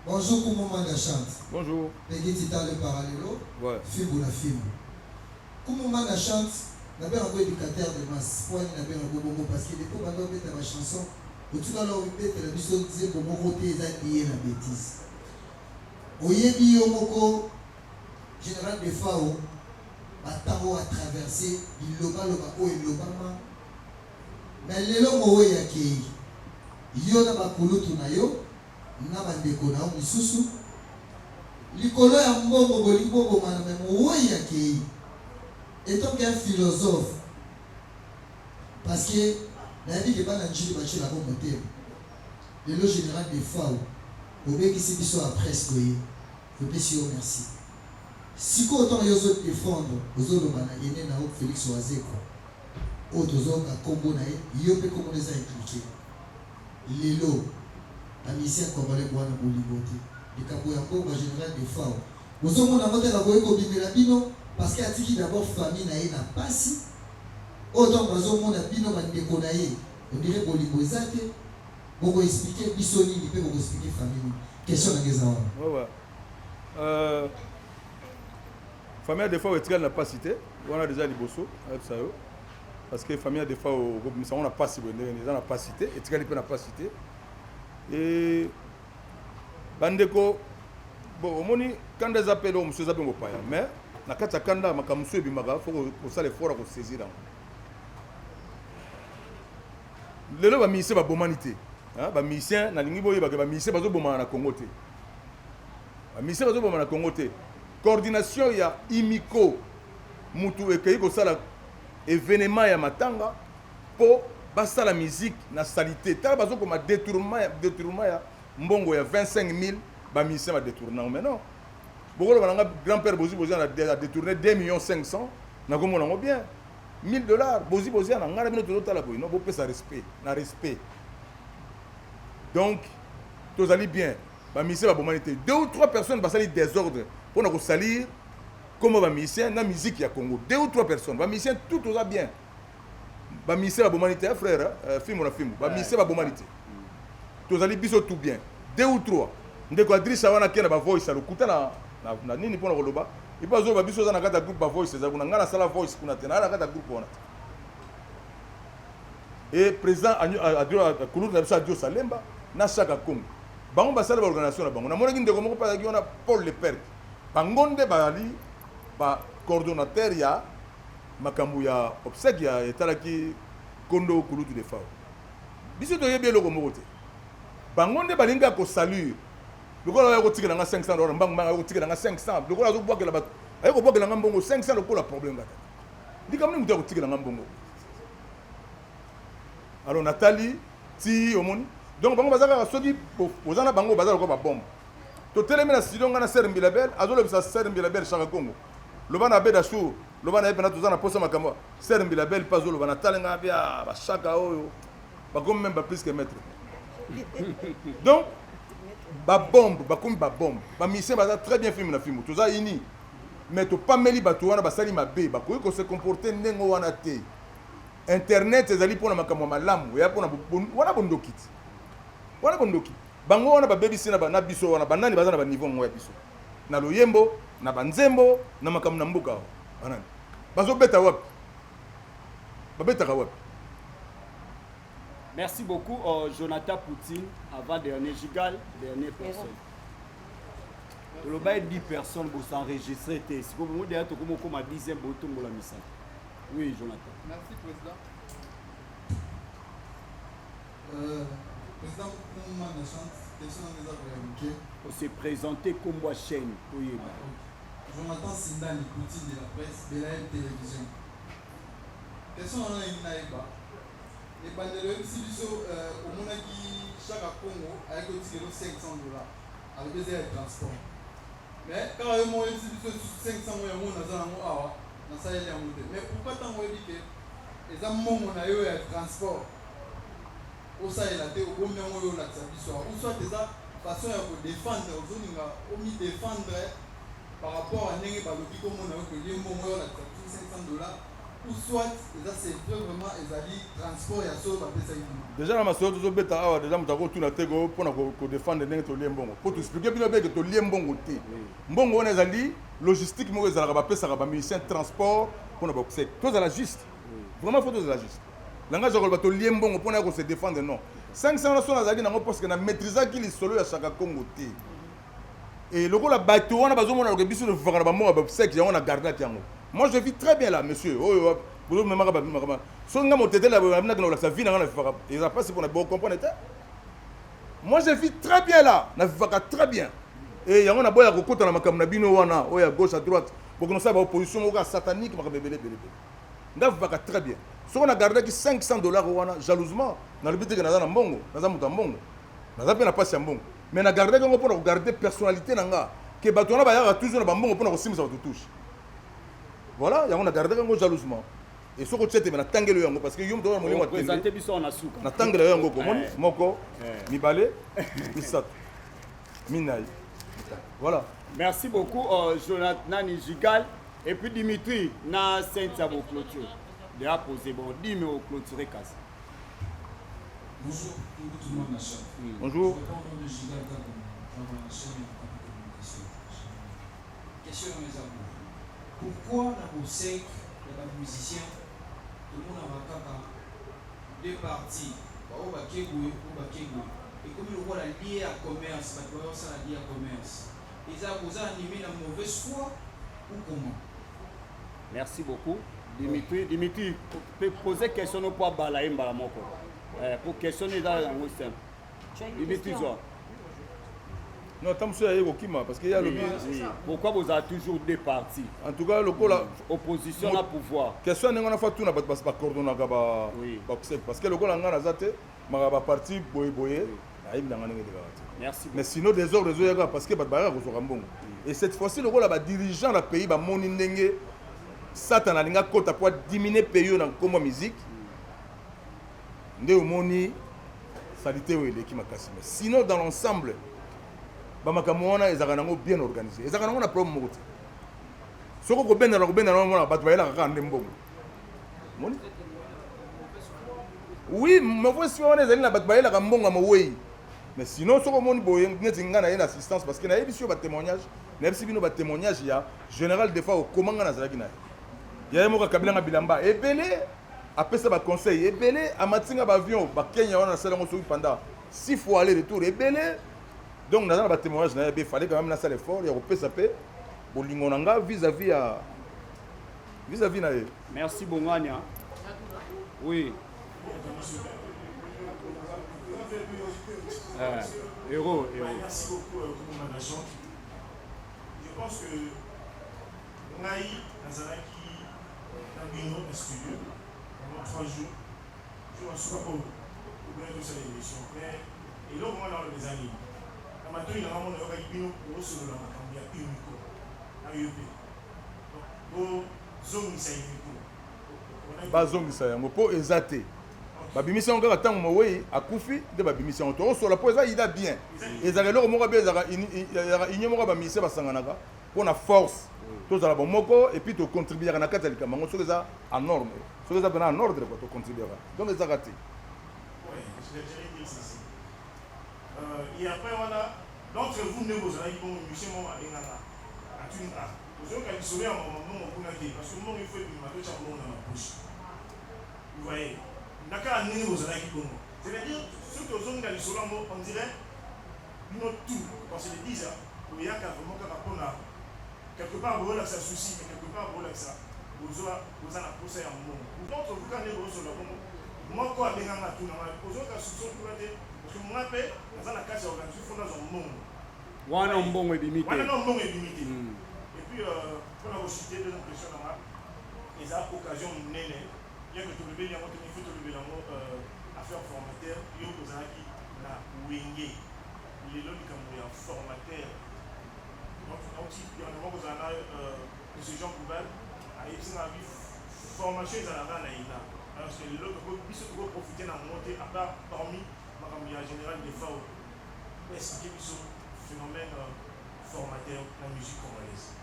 Bonjour Kumu Manda chante. Bonjour. Peggy Titan le parallelo. Ouais. Fimbu na fimbu. Kumu Manda chante na benga ko educateur de masse. Poani na benga ko bongo parce que depuis banda obeta ba chanson Otikala obetela biso nzembo moko te eza lie na betise. Oyebi yo moko General Defao ba temps oyo a traverse bilobaloba oyo elobama mais lelo moweyi akeyi yo na ba kulutu na yo na ba ndeko na yo misusu likolo ya mbongo bolingi bobomana mais moweyi akeyi etant qu'un philosophe Parce que nayebi ke bana ndjili batiela ko motema. Lelo general Defao obengisi biso ya presse toye topesi yo merci. Sikoyo tango yo ozo defendre ozo loba na aine na yo Felix Wazekwa oyo tozo yoka kombo na ye yo pe kombo no eza implique. Lelo ba musiciens congolais boa na bolingo te. Likambo ya mbongo ya general Defao bozo mona yango te akoki kobimela bino parce que atiki d'abord famille na ye na pasi. Oyo tango bazo mona bino ba ndeko na ye on dirait bolingo eza te, boko expliquer biso nini pe boko expliquer famille nini? Question na nga eza wana. Ouais ouais. Euh, famille ya Defao etikali na pasi te, wana deja liboso ayebisa yo parce que famille ya Defao okobimisa yango na pasi boye ndenge nini, eza na pasi te, etikali pe na pasi te. Et bandeko bon omoni kanda eza pe eloko mosusu eza pe mopaya mais na kati ya kanda makambo mosusu ebimaka fo kosala effort ya kosaisir yango lelo bamusicien babomani te bamusicien nalingi boyebake bamusicien bazobomana na congo te bamusicien bazobomana na congo te coordination ya imiko mutu ekei kosala evenement ya matanga po basala musique na salite tala bazokoma detournement ya detournement ya mbongo ya 25000 ba musiciens ba detourna yango mais non bokoloba na nga grand père bozi bozi a detourné 2 millions 500 nakomona yango bien 1000 dollars bozi bozi na nga na bino tozotala boye non bopesa respect na respect donc tozali bien ba musiciens babomani te deux ou trois personnes basali désordre mpo na kosalir comme ba musiciens na musique ya Congo deux ou trois personnes ba musiciens tout toza bien Ba musiciens babomani te frère, euh, fimbo na fimbo. Ba musiciens babomani te. Tozali biso tout bien. Deux ou trois. Ndeko Adrissa wana kena ba voice ya lokuta na, na, na nini pona koloba. Ipo azoloba biso oza na kati ya groupe ba voice eza kuna. Nga nasala voice kuna te. Na na kati ya groupe wana te. Et président kulutu na biso Adio Salemba na Shaka Kongo. Bango basala ba organisation na bango. Namonaki ndeko moko pe azalaki wana Paul Leperque. Bango nde bazali ba coordonnateur ya Makambo ya obsèque ya etalaki kondo kulutu Defao. Biso toyebi eloko moko te. Bango nde balingi kaka ko salir. Lokola oya kotikela nga 500 dollars mbangu mbangu aye kotikela nga 500 lokola azobwakela bato aye kobwakela nga mbongo 500 lokola problème kaka. Likambo nini moto ya kotikela nga mbongo? Alors natali ti omoni donc bango baza kaka soki oza na bango baza lokola ba bombe. Totelemi na studio nga na Sœur Mbilabel azolobisa Sœur Mbilabel Shaka Kongo. Loba na Abed Achour, loba na ye pena toza na posa makambo. Sœur Mbila Belle pe azoloba na tala nga bia ba shaka oyo bakomi meme ba plus que maître. Donc ba bombe bakomi ba bombe. Ba musiciens baza très bien film na film toza uni. Mais topameli bato wana basali mabe bakoki ko se comporter ndenge wana te. Internet ezali pona makambo ya malamu, eya pona wana bondoki ti. Wana bondoki. Bango wana babebisi na, na biso wana banani baza na ba niveau yango ya biso. Na loyembo, na ba nzembo, na makambo na mboka awa. Banani? Bazo beta wapi? Babetaka wapi? Merci beaucoup Jonathan Poutine avant dernier Gigal dernier personne. Toloba ye 10 personnes bo s'enregistrer te sikoyo bongo deja tokomi okoma 10e botombola misato. Oui Jonathan. Merci président. Président Manda chante question nanga eza koya moke. O se présenter kombo ya chaîne toyeba. Jonathan Sindani Poutine de la presse Belael Télévision. Question nanga nalingi nayeba ebandeli oyebisi biso omonaki Shaka Kongo ayaki kotikela yo 500 dollars alobi eza ya transport mais kaka yo moko oyebisi biso lisusu 500 ngo yango naza nango awa nasaleli yango te mais pourquoi ntango oyebi ke eza mbongo na yo ya transport osalela te obombi yango oyo olakisa biso awa ou soit eza façon ya ko defendre ozolinga omi defendre par rapport à ndenge balobi komona yo kolie mbongo oyo olakisa biso 500 dollars ou soit eza c'est vrai vraiment ezali transport ya solo bapesaki bino. Dejà na masolo tozo beta awa dejà moto akotuna te ko pona ko defendre ndenge tolie mbongo po to expliquer bino bien que tolie mbongo te. Mbongo wana ezali logistique moko ezalaka bapesaka ba musiciens transport pona ba obsèques. Tozala juste. Vraiment faut tozala juste. Langage ya koloba tolie mbongo pona ya ko se defendre non. 500 wana soki nazalaki nango parce que na maitrisaki lisolo ya Shaka Kongo te. Et lokola bato wana bazomona ke biso tofaka na bambongo ya baobsèques yango na gardaki yango. Moi je vis très bien là monsieur. Oyo bozomemaka ba soki nga motetela ya naki na kolakisa vie na nga na vivaka eza mpasi mpona bo comprendre te. Moi je vis très bien là, na vivaka très bien. Et yango naboya kokota na makambo na bino wana oyo ya gauche à droite bokonosala ba opposition moko ya satanique makambo ebele ebele ebele. Nga vivaka très bien. Soki na gardaki 500 dollars wana jalousement nalobi te ke naza na mbongo, naza moto ya mbongo. Naza mpe na pasi ya mbongo. Mais na gardaki yango mpona ko garder personnalité na nga ke bato wana bayaka toujours na ba mbongo mpona kosimbisa bato touche. Voilà, yango na gardaki yango jalousement. Et soki otie tembe natangeli yo yango parce que yo moto oza na molimo ya tembe. Présenter biso na suka. Natangela yo yango komoni moko, mibale, misato, minai. Voilà. Merci beaucoup Jonathan Nani Gigal et puis Dimitri na Saint Abo clôture. Déjà posé bon, dimi au clôturer kasi. Bonjour tout le monde na chaîne. Bonjour. Je réponds au nom de Gigal Gabon, travaille na chaîne ya Okapi Communication. Question na eza boye. Pourquoi na obsèque ya ba musiciens tomonaka kaka deux parties, ba oyo bake boye, oyo bake boye. Ekomi lokola lieu ya commerce, bato baye kosala lieu ya commerce. Eza boza anime na mauvaise foi ou comment? Merci beaucoup. Dimitri, Dimitri, peut poser question no po abala ye mbala moko. Eh, po question eza yango simple. Dimitri zwa. Non, tant mosusu aye kokima parce que ye alobi. Oui. Pourquoi vous avez toujours deux partis? En tout cas, lokola opposition na pouvoir. Question ndenge wana fa tuna bato basi ba coordonnaka ba ba parce que lokola nga naza te maka ba parti boye boye nayebi nanga ndenge elekaka te. Merci. Mais sinon désordre ezoyaka parce que bato bayaka kozwaka mbongo. Et cette fois-ci lokola ba dirigeants na pays bamoni ndenge Satan alingi akota po adimine pays oyo na nkombo ya musique nde omoni salite oyo eleki makasi. Mais sinon dans l'ensemble bamakambo wana ezalaka nango bien organisé, ezalaka nango na problème moko te. Soki okobendana kobendana wana bato bayelaka kaka nde mbongo. Omoni? Oui, mauvaise foi wana ezali na bato bayelaka mbongo ya mowei. Mais sinon soki omoni boye neti ngai naye na assistance parce que nayebisi yo ba témoignage, nayebisi bino ba témoignage ya général Defa okoma ngai nazalaki na ye. Ya ye moko akabila nga bilamba ebele, apesa ba conseil ebele, amati nga ba avion ba Kenya wana nasala yango soki pendant 6 fois aller retour ebele. Donc naza na ba témoignage na ye be fallait quand même nasala effort ya kopesa pe bolingo na nga vis-à-vis ya vis-à-vis na ye. Merci Bongania. Oui. Héros, héros. Merci beaucoup, Koumou Management. Je pense que ngai nazalaki na bino na studio pendant 3 jours. Jour nasuka po oboya tosala émission. Mais eloko wana wana eza nini? Na matoi na nga mona yokaki bino bosolola makambo ya Unico na yo mpe. Donc bozongisa Unico. Bazongisa yango po eza te. Babimisi yango kaka ntango mowei akufi nde babimisi yango. Tokosola po eza ida bien. Ezalaka eloko moko bien, ezalaka union moko ya ba musiciens basanganaka mpo na force. Tozala bomoko et puis tocontribuaka na kati ya likambo yango soki eza en norme. Soki eza pena en ordre quoi, tocontribuaka. Donc ezaka te. Ouais, j'allais dire ceci. Et après wana, d'entre vous nde bozalaki bongo musicien moko abengaka atuni ah ozoyoka lisolo ya mama mbongo kuna te parce que mbongo il faut ebima totya mbongo na mapoche. Vous voyez? Na kaka ndenge bozalaki bongo. C'est à dire soki tozongi na lisolo yango on dirait bino tout qu'on se le dise boyaka vraiment kaka pona quelque part boyolakisa souci mais quelque part boyolakisa bozwa boza na posa ya mbongo. D'entre vous kaka ndenge bozosolola bongo moko abenga nga atuna nga ozoyoka soupçon kuna te parce que nga pe naza na kati ya organisation faut nazwa mbongo. Wana mbongo ebimi te. Wana nao mbongo ebimi te. Et puis pona ko chuter deuxième question na nga eza occasion munene bien que tolobeli yango te mais il faut tolobela yango affaire formateur yo ozalaki na wenge lelo likambo ya formateur nauti dernièrement kozala na monsieur Jean Goubal ayebisi nga abi formation ezalaka na ina alors que lelo biso toko profiter na yango te à part parmi makambo ya général Defao expliquer biso phénomène formateur na musique congolaise.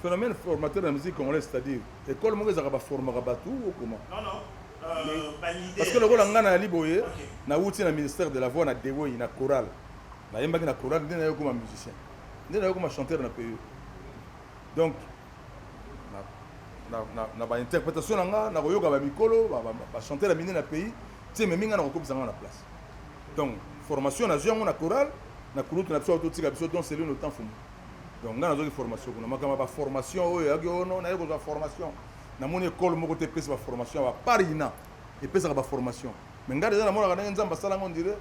Phénomène formateur na musique congolaise, c'est-à-dire école moko ezalaka baformaka bato ou comment? Non, non. Euh, ba leader. Parce que lokola nga nayali boye, nawuti na ministère de la voix na Dewey na chorale. Nayembaki na chorale nde naye koma musicien. Nde naye koma chanteur na pays. Donc na, na, na, na ba interprétation na nga nakoyoka ba mikolo ba, ba, ba chanteur ya minene na pays ti ememi nga nakokomisa nga na place. Donc formation nazwi yango na chorale na kulutu na biso totika biso don Celino Tanfumu. Donc nga nazwaki formation kuna makambo ya ba formation oyo eyaki ono naye kozwa formation namoni école moko te epesi ba formation ya ba part ina epesaka ba formation mais nga deja namonaka ndenge Nzambe asala yango ndire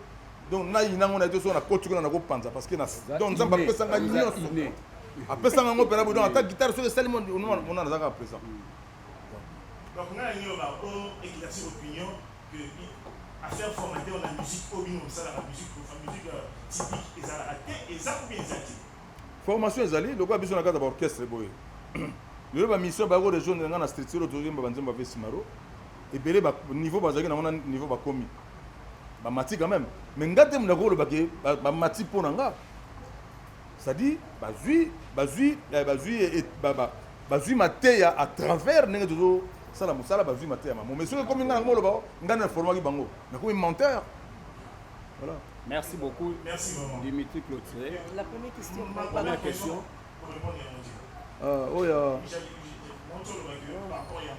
donc na ina ngo na ye te soki nakoti kuna nakopanza parce que na donc Nzambe apesa nga nyonso apesa nga yango mpena boye donc ata guitare soki esali mona naza kaka présent. Donc nga nalingi loba o éclaircir opinion que affaire formateur na musique oyo bino bosalaka musique enfin musique typique ezalaka te eza ou bien eza te? Formation ezali lokola biso na kati ya ba orchestre boye lelo ba mission baya ko rejoindre nga na structure oyo tozoyemba ba nzembo ya Vieux Simaro ebele ba niveau bazalaki nango na niveau bakomi bamati quand même mais nga te moto akoloba ke bamati mpo na nga c'est-à-dire bazwi bazwi bazwi bazwi mateya à travers ndenge tozo sala mosala bazwi mateya mamo mais soki ekomi nga nango moloba nga na formaki bango nakomi menteur voilà. Merci beaucoup. Merci vraiment. Dimitri Clotier. La première question. Première question. Oyo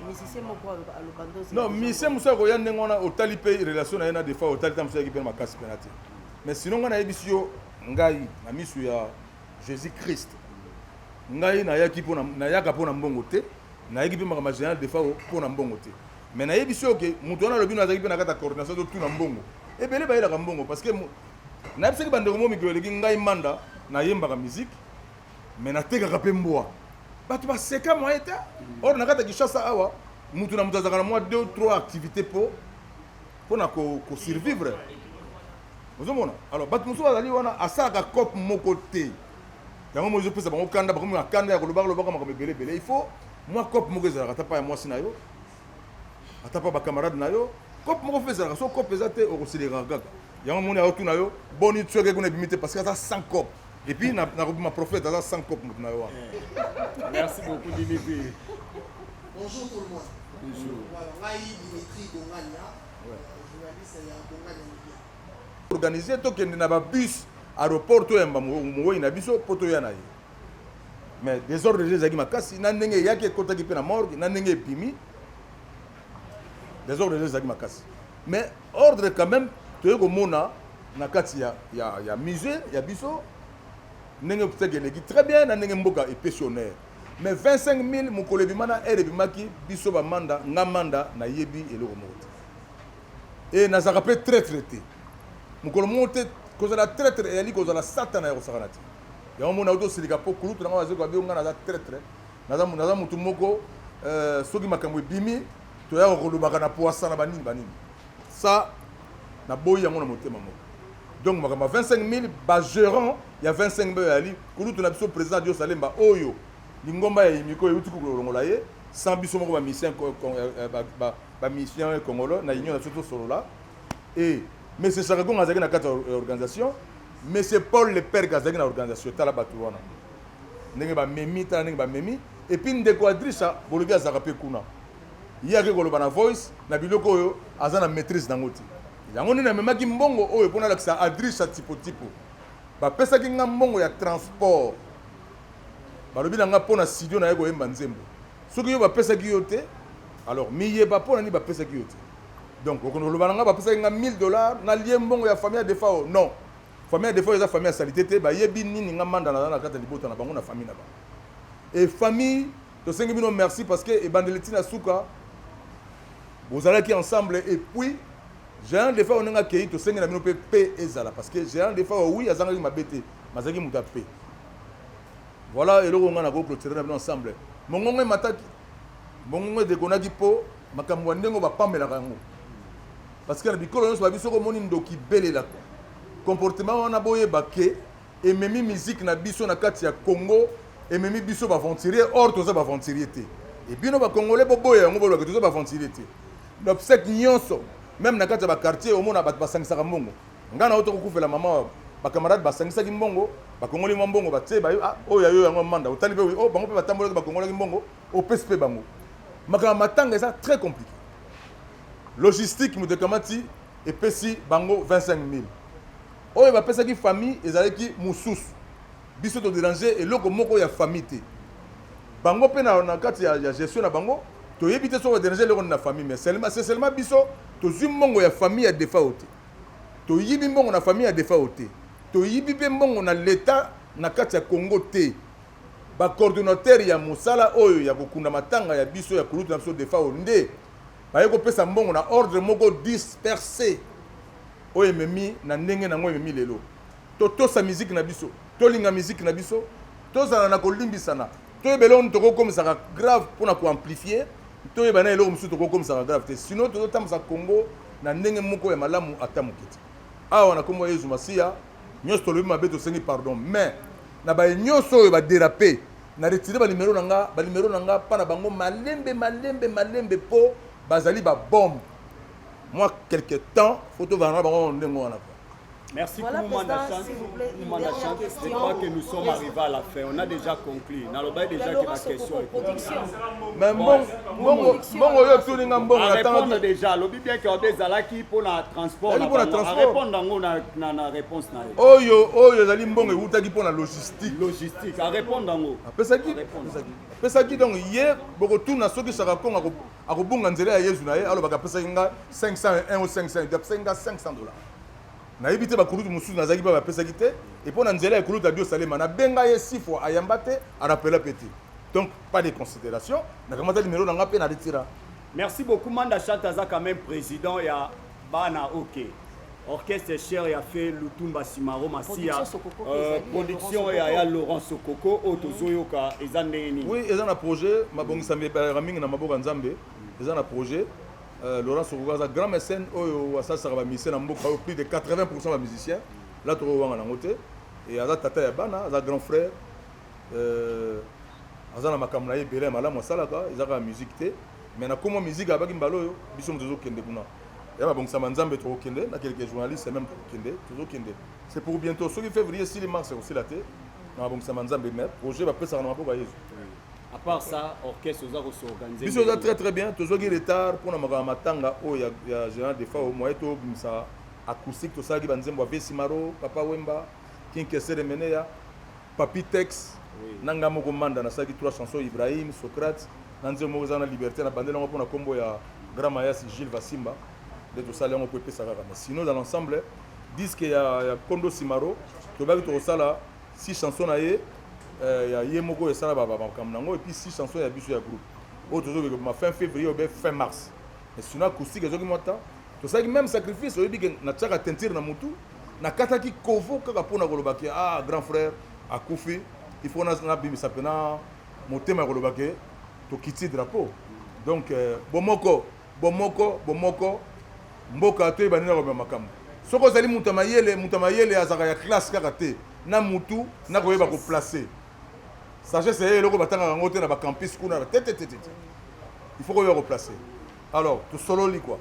musicien moko aloba ndozi. Non, musicien mosusu akoya ndenge wana otali mpe relation na ye na defa otali ta mosusu ayaki mpe na makasi mpena te mais sinon ngai nayebisi yo ngai na misu ya Jésus Christ ngai nayaki mpo nayaka mpo na mbongo te nayaki mpe makambo ya général Defao mpo na mbongo te mais nayebisi yo ke moto wana alobi no azalaki mpe na kati ya coordination totuna mbongo ebele bayelaka mbongo parce que nayebisaki bandeko mo mikolo eleki ngai manda nayembaka musique mais natekaka mpe mbwa bato baseka moye te or na kati ya Kinshasa awa mutu na mutu azalaka na mwa 2 3 activité mpo mpona kosurvivre ozomona alors bato mosusu bazali wana asalaka cope moko te yango mo ezopesa bango kanda bakomi na kanda ya kolobaka lobaka makambo ebele ebele il faut mwa cope moko ezalaka ata pa ya mwasi na yo ata pa bacamarade na yo cope moko fe ezalaka so cope eza te okosilekaka kaka yango moni aotuna yo boni tueke kuna ebimi te parce que aza sans cope et puis nakobima prophète aza sans cope moto na yo wana. Merci beaucoup Dimitri. Bonjour tout le monde. Bonjour. Voilà, ngai Dimitri Bongania, journaliste ya Bongania Media. Organiser tokende na ba bus aéroport toyamba mowei na biso mpo toya na ye mais désordre deja ezalaki makasi na ndenge eyaki ekotaki mpe na morgue na ndenge ebimi désordre deja ezalaki makasi mais ordre quand même toye komona na kati ya, ya, ya musée ya biso ndenge obsèque eleki très bien na ndenge mboka epesi honneur mais 25 000 mokolo ebima na heure ebimaki biso bamanda nga manda nayebi eloko moko te e nazalaka mpe traitre te mokolo moko te kozala traitre eyali kozala satana ya kosakana te yango mona auti osilika mpo kulutu na nga bazeko abi nga naza traitre naza, naza motu moko euh, soki makambo ebimi toyaka kolobaka na poasa na banini banini ça naboyi yango na motema moko donc makambo ya 25 000 bagérant ya 25 000 eyali kulutu na biso président Dios Alemba oyo lingomba ya imiko euti kolongola ye sans biso moko bamisien bamisien congolais na union na biso tosolola et monsieur Chakagonga azalaki na kati ya organisation monsieur Paul Leperque azalaki na organisation tala bato wana ndenge bamemi tala ndenge bamemi et puis ndeko Adrisha bolobi azalaka mpe kuna ye ake koloba na voice na biloko oyo aza na maîtrise nango te yango nde namemaki mbongo oyo mpo nalakisa Adrisha tipo-tipo bapesaki nga mbongo ya transport balobi na nga mpo na studio naye koyemba nzembo soki yo bapesaki yo te alors miyeba mpo na nini bapesaki yo te. Donc okende koloba na nga bapesaki nga 1000 dollars nalie mbongo ya famille ya Defao. Non. Famille ya Defao eza famille ya salite te, bayebi nini nga Manda naza na kati ya libota na bango na famille na bango. Et famille tosengi bino merci parce que ebandeli ti na suka bozalaki ensemble et puis Géant Defao ndenge akei tosengi na bino mpe paix ezala parce que Géant Defao oui azangaki mabe te mais azalaki moto ya paix. Voilà eloko nga nako clôturer na bino ensemble. Mongongo emataki, mongongo edekonaki mpo makambo ya ndenge bapamelaka yango. Parce que na bikolo nyonso babi soki omoni ndoki belelaka. Comportement wana boyeba ke ememi musique na biso na kati ya Congo, ememi biso ba aventurier, or toza ba aventurier te. Et bino ba Congolais boboya yango bolobaka toza ba aventurier te. Na obsèque nyonso, meme na kati ya ba quartier omona bato basangisaka mbongo. Nga na auto kokufela mama ba camarade basangisaki mbongo, bakongoli mwa mbongo batie ba ah oyo ya yo yango manda otali pe oh bango pe batambolaki bakongolaki mbongo opesi pe bango. Makambo matanga eza très compliqué. Logistique moto ekamati epesi bango 25000. Oyo bapesaki famille ezalaki mosusu. Biso to deranger eloko moko ya famille te. Bango pe na, na kati ya, ya gestion na bango toyebi te soki ba deranger eloko nini na famille mais seulement c'est seulement biso tozwi mbongo ya famille ya Defao te. Toyibi mbongo na famille ya Defao te. Toyibi pe mbongo na l'etat na kati ya Congo te. Ba coordonnateurs ya mosala oyo ya kokunda matanga ya biso ya kulutu na biso Defao nde baye kopesa mbongo na ordre moko disperse oyo ememi na ndenge nango ememi lelo. Totosa musique na biso, tolinga musique na biso, tozala na kolimbisana, toyeba eloko nini tokokomisaka grave pona ko amplifier, toyeba na eloko mosusu tokokomisaka grave te, sinon tozotambusa Congo na ndenge moko ya malamu ata moke te. Awa na kombo ya Yezu Masiya, nionso tolobi mabe tosengi pardon, mais na baye nionso oyo ba deraper, na retirer ba numero na nga, ba numero na nga pa na bango malembe malembe malembe po bazali ba bombe. Mwa quelque temps faut tovanda na bango ndenge wana. Merci Voilà, Koumou président, s'il vous plaît, une Manda dernière Chante. Je question. crois que nous sommes arrivés à la fin. On a déjà conclu. Naloba déjà Ya que Laurent ma question Sokoko, est production. Mais mbongo mbongo mbongo yo otuni nga mbongo À na répondre tangaki déjà, lobi bien que Ode Zalaki pour la transport. Ezalaki pour la na bango. À transport. répondre yango na na na réponse na ye. Oyo oyo ezali mbongo ewutaki mpo na logistique. Logistique, à répondre yango. Apesaki À répondre. apesaki donc ye bokotuna soki Shaka Kongo ako akobunga nzela ya Yezu na ye alobaka apesaki nga 501 ou 500 apesaki nga 500 dollars. Nayebi te ba kulutu mosusu nazalaki pe bapesaki te et pona nzela ya kulutu Adio Salema nabenga ye six fois ayamba te a rappela pe te donc pas de consideration nakamata numero na nga pe na retira. Merci beaucoup Manda Chante aza quand même président ya bana ok orchestre cher ya fe Lutumba Simaro Masia Production Sokoko euh, ezali ya production Laurent ya ya Sokoko. Laurent Sokoko oyo tozoyoka eza ndenge nini? Oui eza na projet mabongisami ebelaka mingi na maboko ya Nzambe eza na projet Laurent Sokoko aza grand mécène oyo asalisaka ba musiciens na mboka oyo plus de 80% ba musiciens là toko wanga nango te et aza tata ya bana aza grand frère euh, aza na makambo na ye ebele ya malamu asalaka eza kaka musique te mais na komwa musique abaki mbala oyo biso moto tozokende kuna ya babongisama nzambe tokokende na quelques journalistes même tokokende tozokende c'est pour bientôt soki février esili mars ekosila te na mabongisama nzambe mais projet bapesaka na maboko ya yezu. À part ça, orchestre oza ko s'organiser. Biso oza très très bien, tozwaki retard pona makambo ya matanga oyo ya, ya General Defao, moyen tobimisa acoustique, tosalaki ba nzembo ya Vieux Simaro, Papa Wemba, King Kester Emeneya, Papy Tex, oui. na nga moko Manda nasalaki trois chansons Ibrahim, Socrate, na nzembo moko eza na Liberté na bandeli yango pona kombo ya Grand Mayasi Gilles Vasimba nde tosali yango po epesa kaka mais sinon dans l'ensemble disque ya, ya Kondo Simaro tobaki tokosala six chansons na ye euh, ya ye moko esala ba makambo nango et puis six chansons ya biso ya groupe oyo tozokende kobima fin février ou bien fin mars mais sinon acoustique ezwaki mwa temps tosalaki même sacrifice oyebi ke natiaka teinture na mutu nakataki kovo kaka mpona koloba ke ah grand frère akufi il faut nabimisa mpena motema ya koloba ke tokiti drapeau donc euh, bomoko Bomoko, bomoko, mboka toyeba ndenge ya komema makambo. Soki ozali moto ya mayele, moto ya mayele azalaka ya classe kaka te, na mutu, na koyeba ko placer. Sagesse eye eloko batangaka yango te na ba campus kuna te te te te. Il faut koyeba ko placer. Alors, tosololi quoi.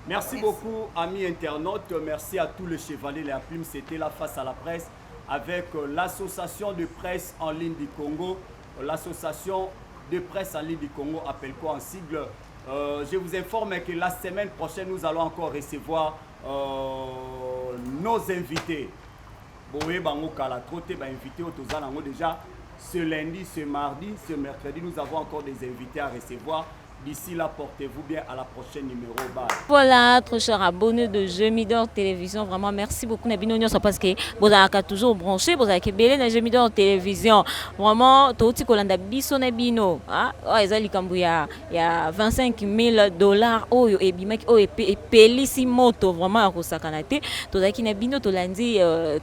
Merci beaucoup, amis internautes. Merci à tous les chevaliers de la plume. C'était là face à la presse avec euh, l'association de presse en ligne du Congo. L'association de presse en ligne du Congo appelle quoi en sigle euh, Je vous informe que la semaine prochaine, nous allons encore recevoir euh, nos invités. Boye bango kala trop te ba invité oyo toza nango déjà ce lundi, ce mardi, ce mercredi, nous avons encore des invités à recevoir. D'ici là, portez-vous bien. À la prochaine numéro. Bye. Voilà, trop cher abonné de Gemidor Télévision. Vraiment, merci beaucoup, na bino nyonso, parce que vous avez toujours branché, vous avez belé na Gemidor Télévision. Vraiment, touti kolanda biso na bino. Ah, oh, eza likambo ya 25 000 dollars oyo ebimaki oyo epelisi moto vraiment ya kosakana te. Tozalaki na bino tolandi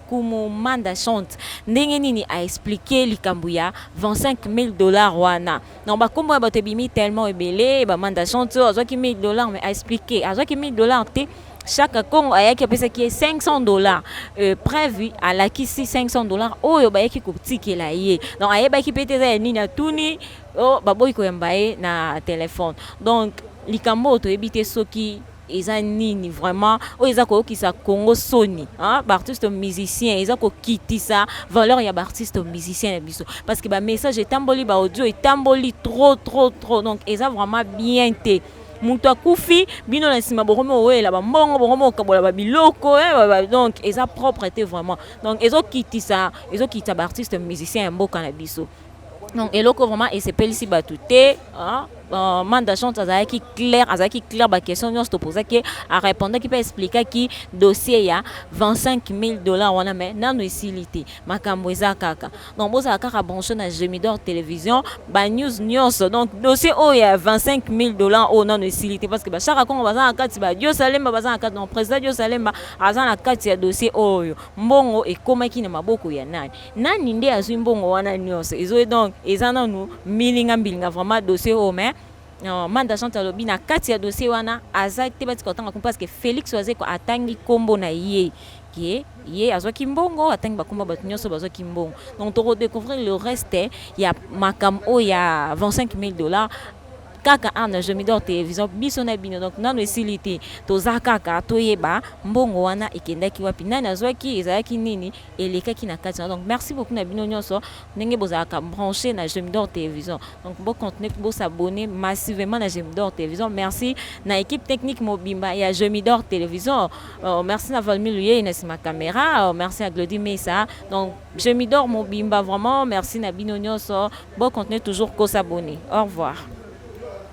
Kumu Manda Chante. Ndenge nini a expliquer likambo ya 25 000 dollars wana. Donc bakombo ya bato ebimi tellement ebele, ba Manda Chante oyo azwaki 1000 dollars, mais a expliquer azwaki 1000 dollars te. Chaka Congo ayaki apesaki ye 500 dollars, preuve alakisi 500 dollars oyo bayaki kotikela ye. Donc ayebaki mpe te eza ya nini, atuni oh, baboyi koyamba ye na telefone. Donc likambo oyo toyebi te soki eza nini vraiment, oyo eza koyokisa Congo soni, hein? Baartiste musicien, eza kokitisa valeur ya baartiste musicien na biso, parce que bamessage etamboli, baaudio etamboli trop trop trop. Donc eza vraiment bien te. Moto akufi, bino na nsima bokomi kowela bambongo, bokomi kokabola babiloko, eh, donc eza propre te vraiment. Donc ezokitisa baartiste musicien ya mboka na biso. Donc eloko vraiment esepelisi bato te, hein? Manda Chante azalaki clair, azalaki clair. Baquestion nyonso topozaki, arépondaki mpe expliquaki dossier ya 25 000 dollars wana. Mais nano esili te, makambo eza kaka. Donc bozala kaka branché na Gemidor Télévision, banews nyonso. Donc dossier oyo ya 25 000 dollars oyo nano esili te, parce que baChaka Kongo baza na kati, baDiosalemba baza na kati. Donc président Diosalemba aza na kati ya dossier oyo. Mbongo ekomaki na maboko ya nani? Nani nde azwi mbongo wana nyonso? Ezo donc eza nanu mbilinga mbilinga vraiment dossier oyo. Mais Manda Chante alobi na kati ya dossier wana aza te, batika kotanga kombo, parce que Félix Wazekwa atangi nkombo na ye ke ye azwaki mbongo, atangi bakombo bato nyonso bazwaki mbongo. Donc tokodécouvrir le reste ya makambo oyo ya 25 000 dollars kaka awa na Jomidor Télévision, biso na bino. Donc nano esili te, toza kaka toyeba mbongo wana ekendaki wapi, nani azwaki, ezalaki nini elekaki na kati na. Donc merci beaucoup na bino nyonso ndenge bozalaka branché na Jomidor Télévision. Donc bocontinue bosabonner massivement na Jomidor Télévision. Merci na équipe technique mobimba ya Jomidor Télévision, merci na Valmi Luyei na nsima caméra, merci à Glody Mesa. Donc Jomidor mobimba, vraiment merci na bino nyonso. Bocontinue toujours kosabonner. Au revoir.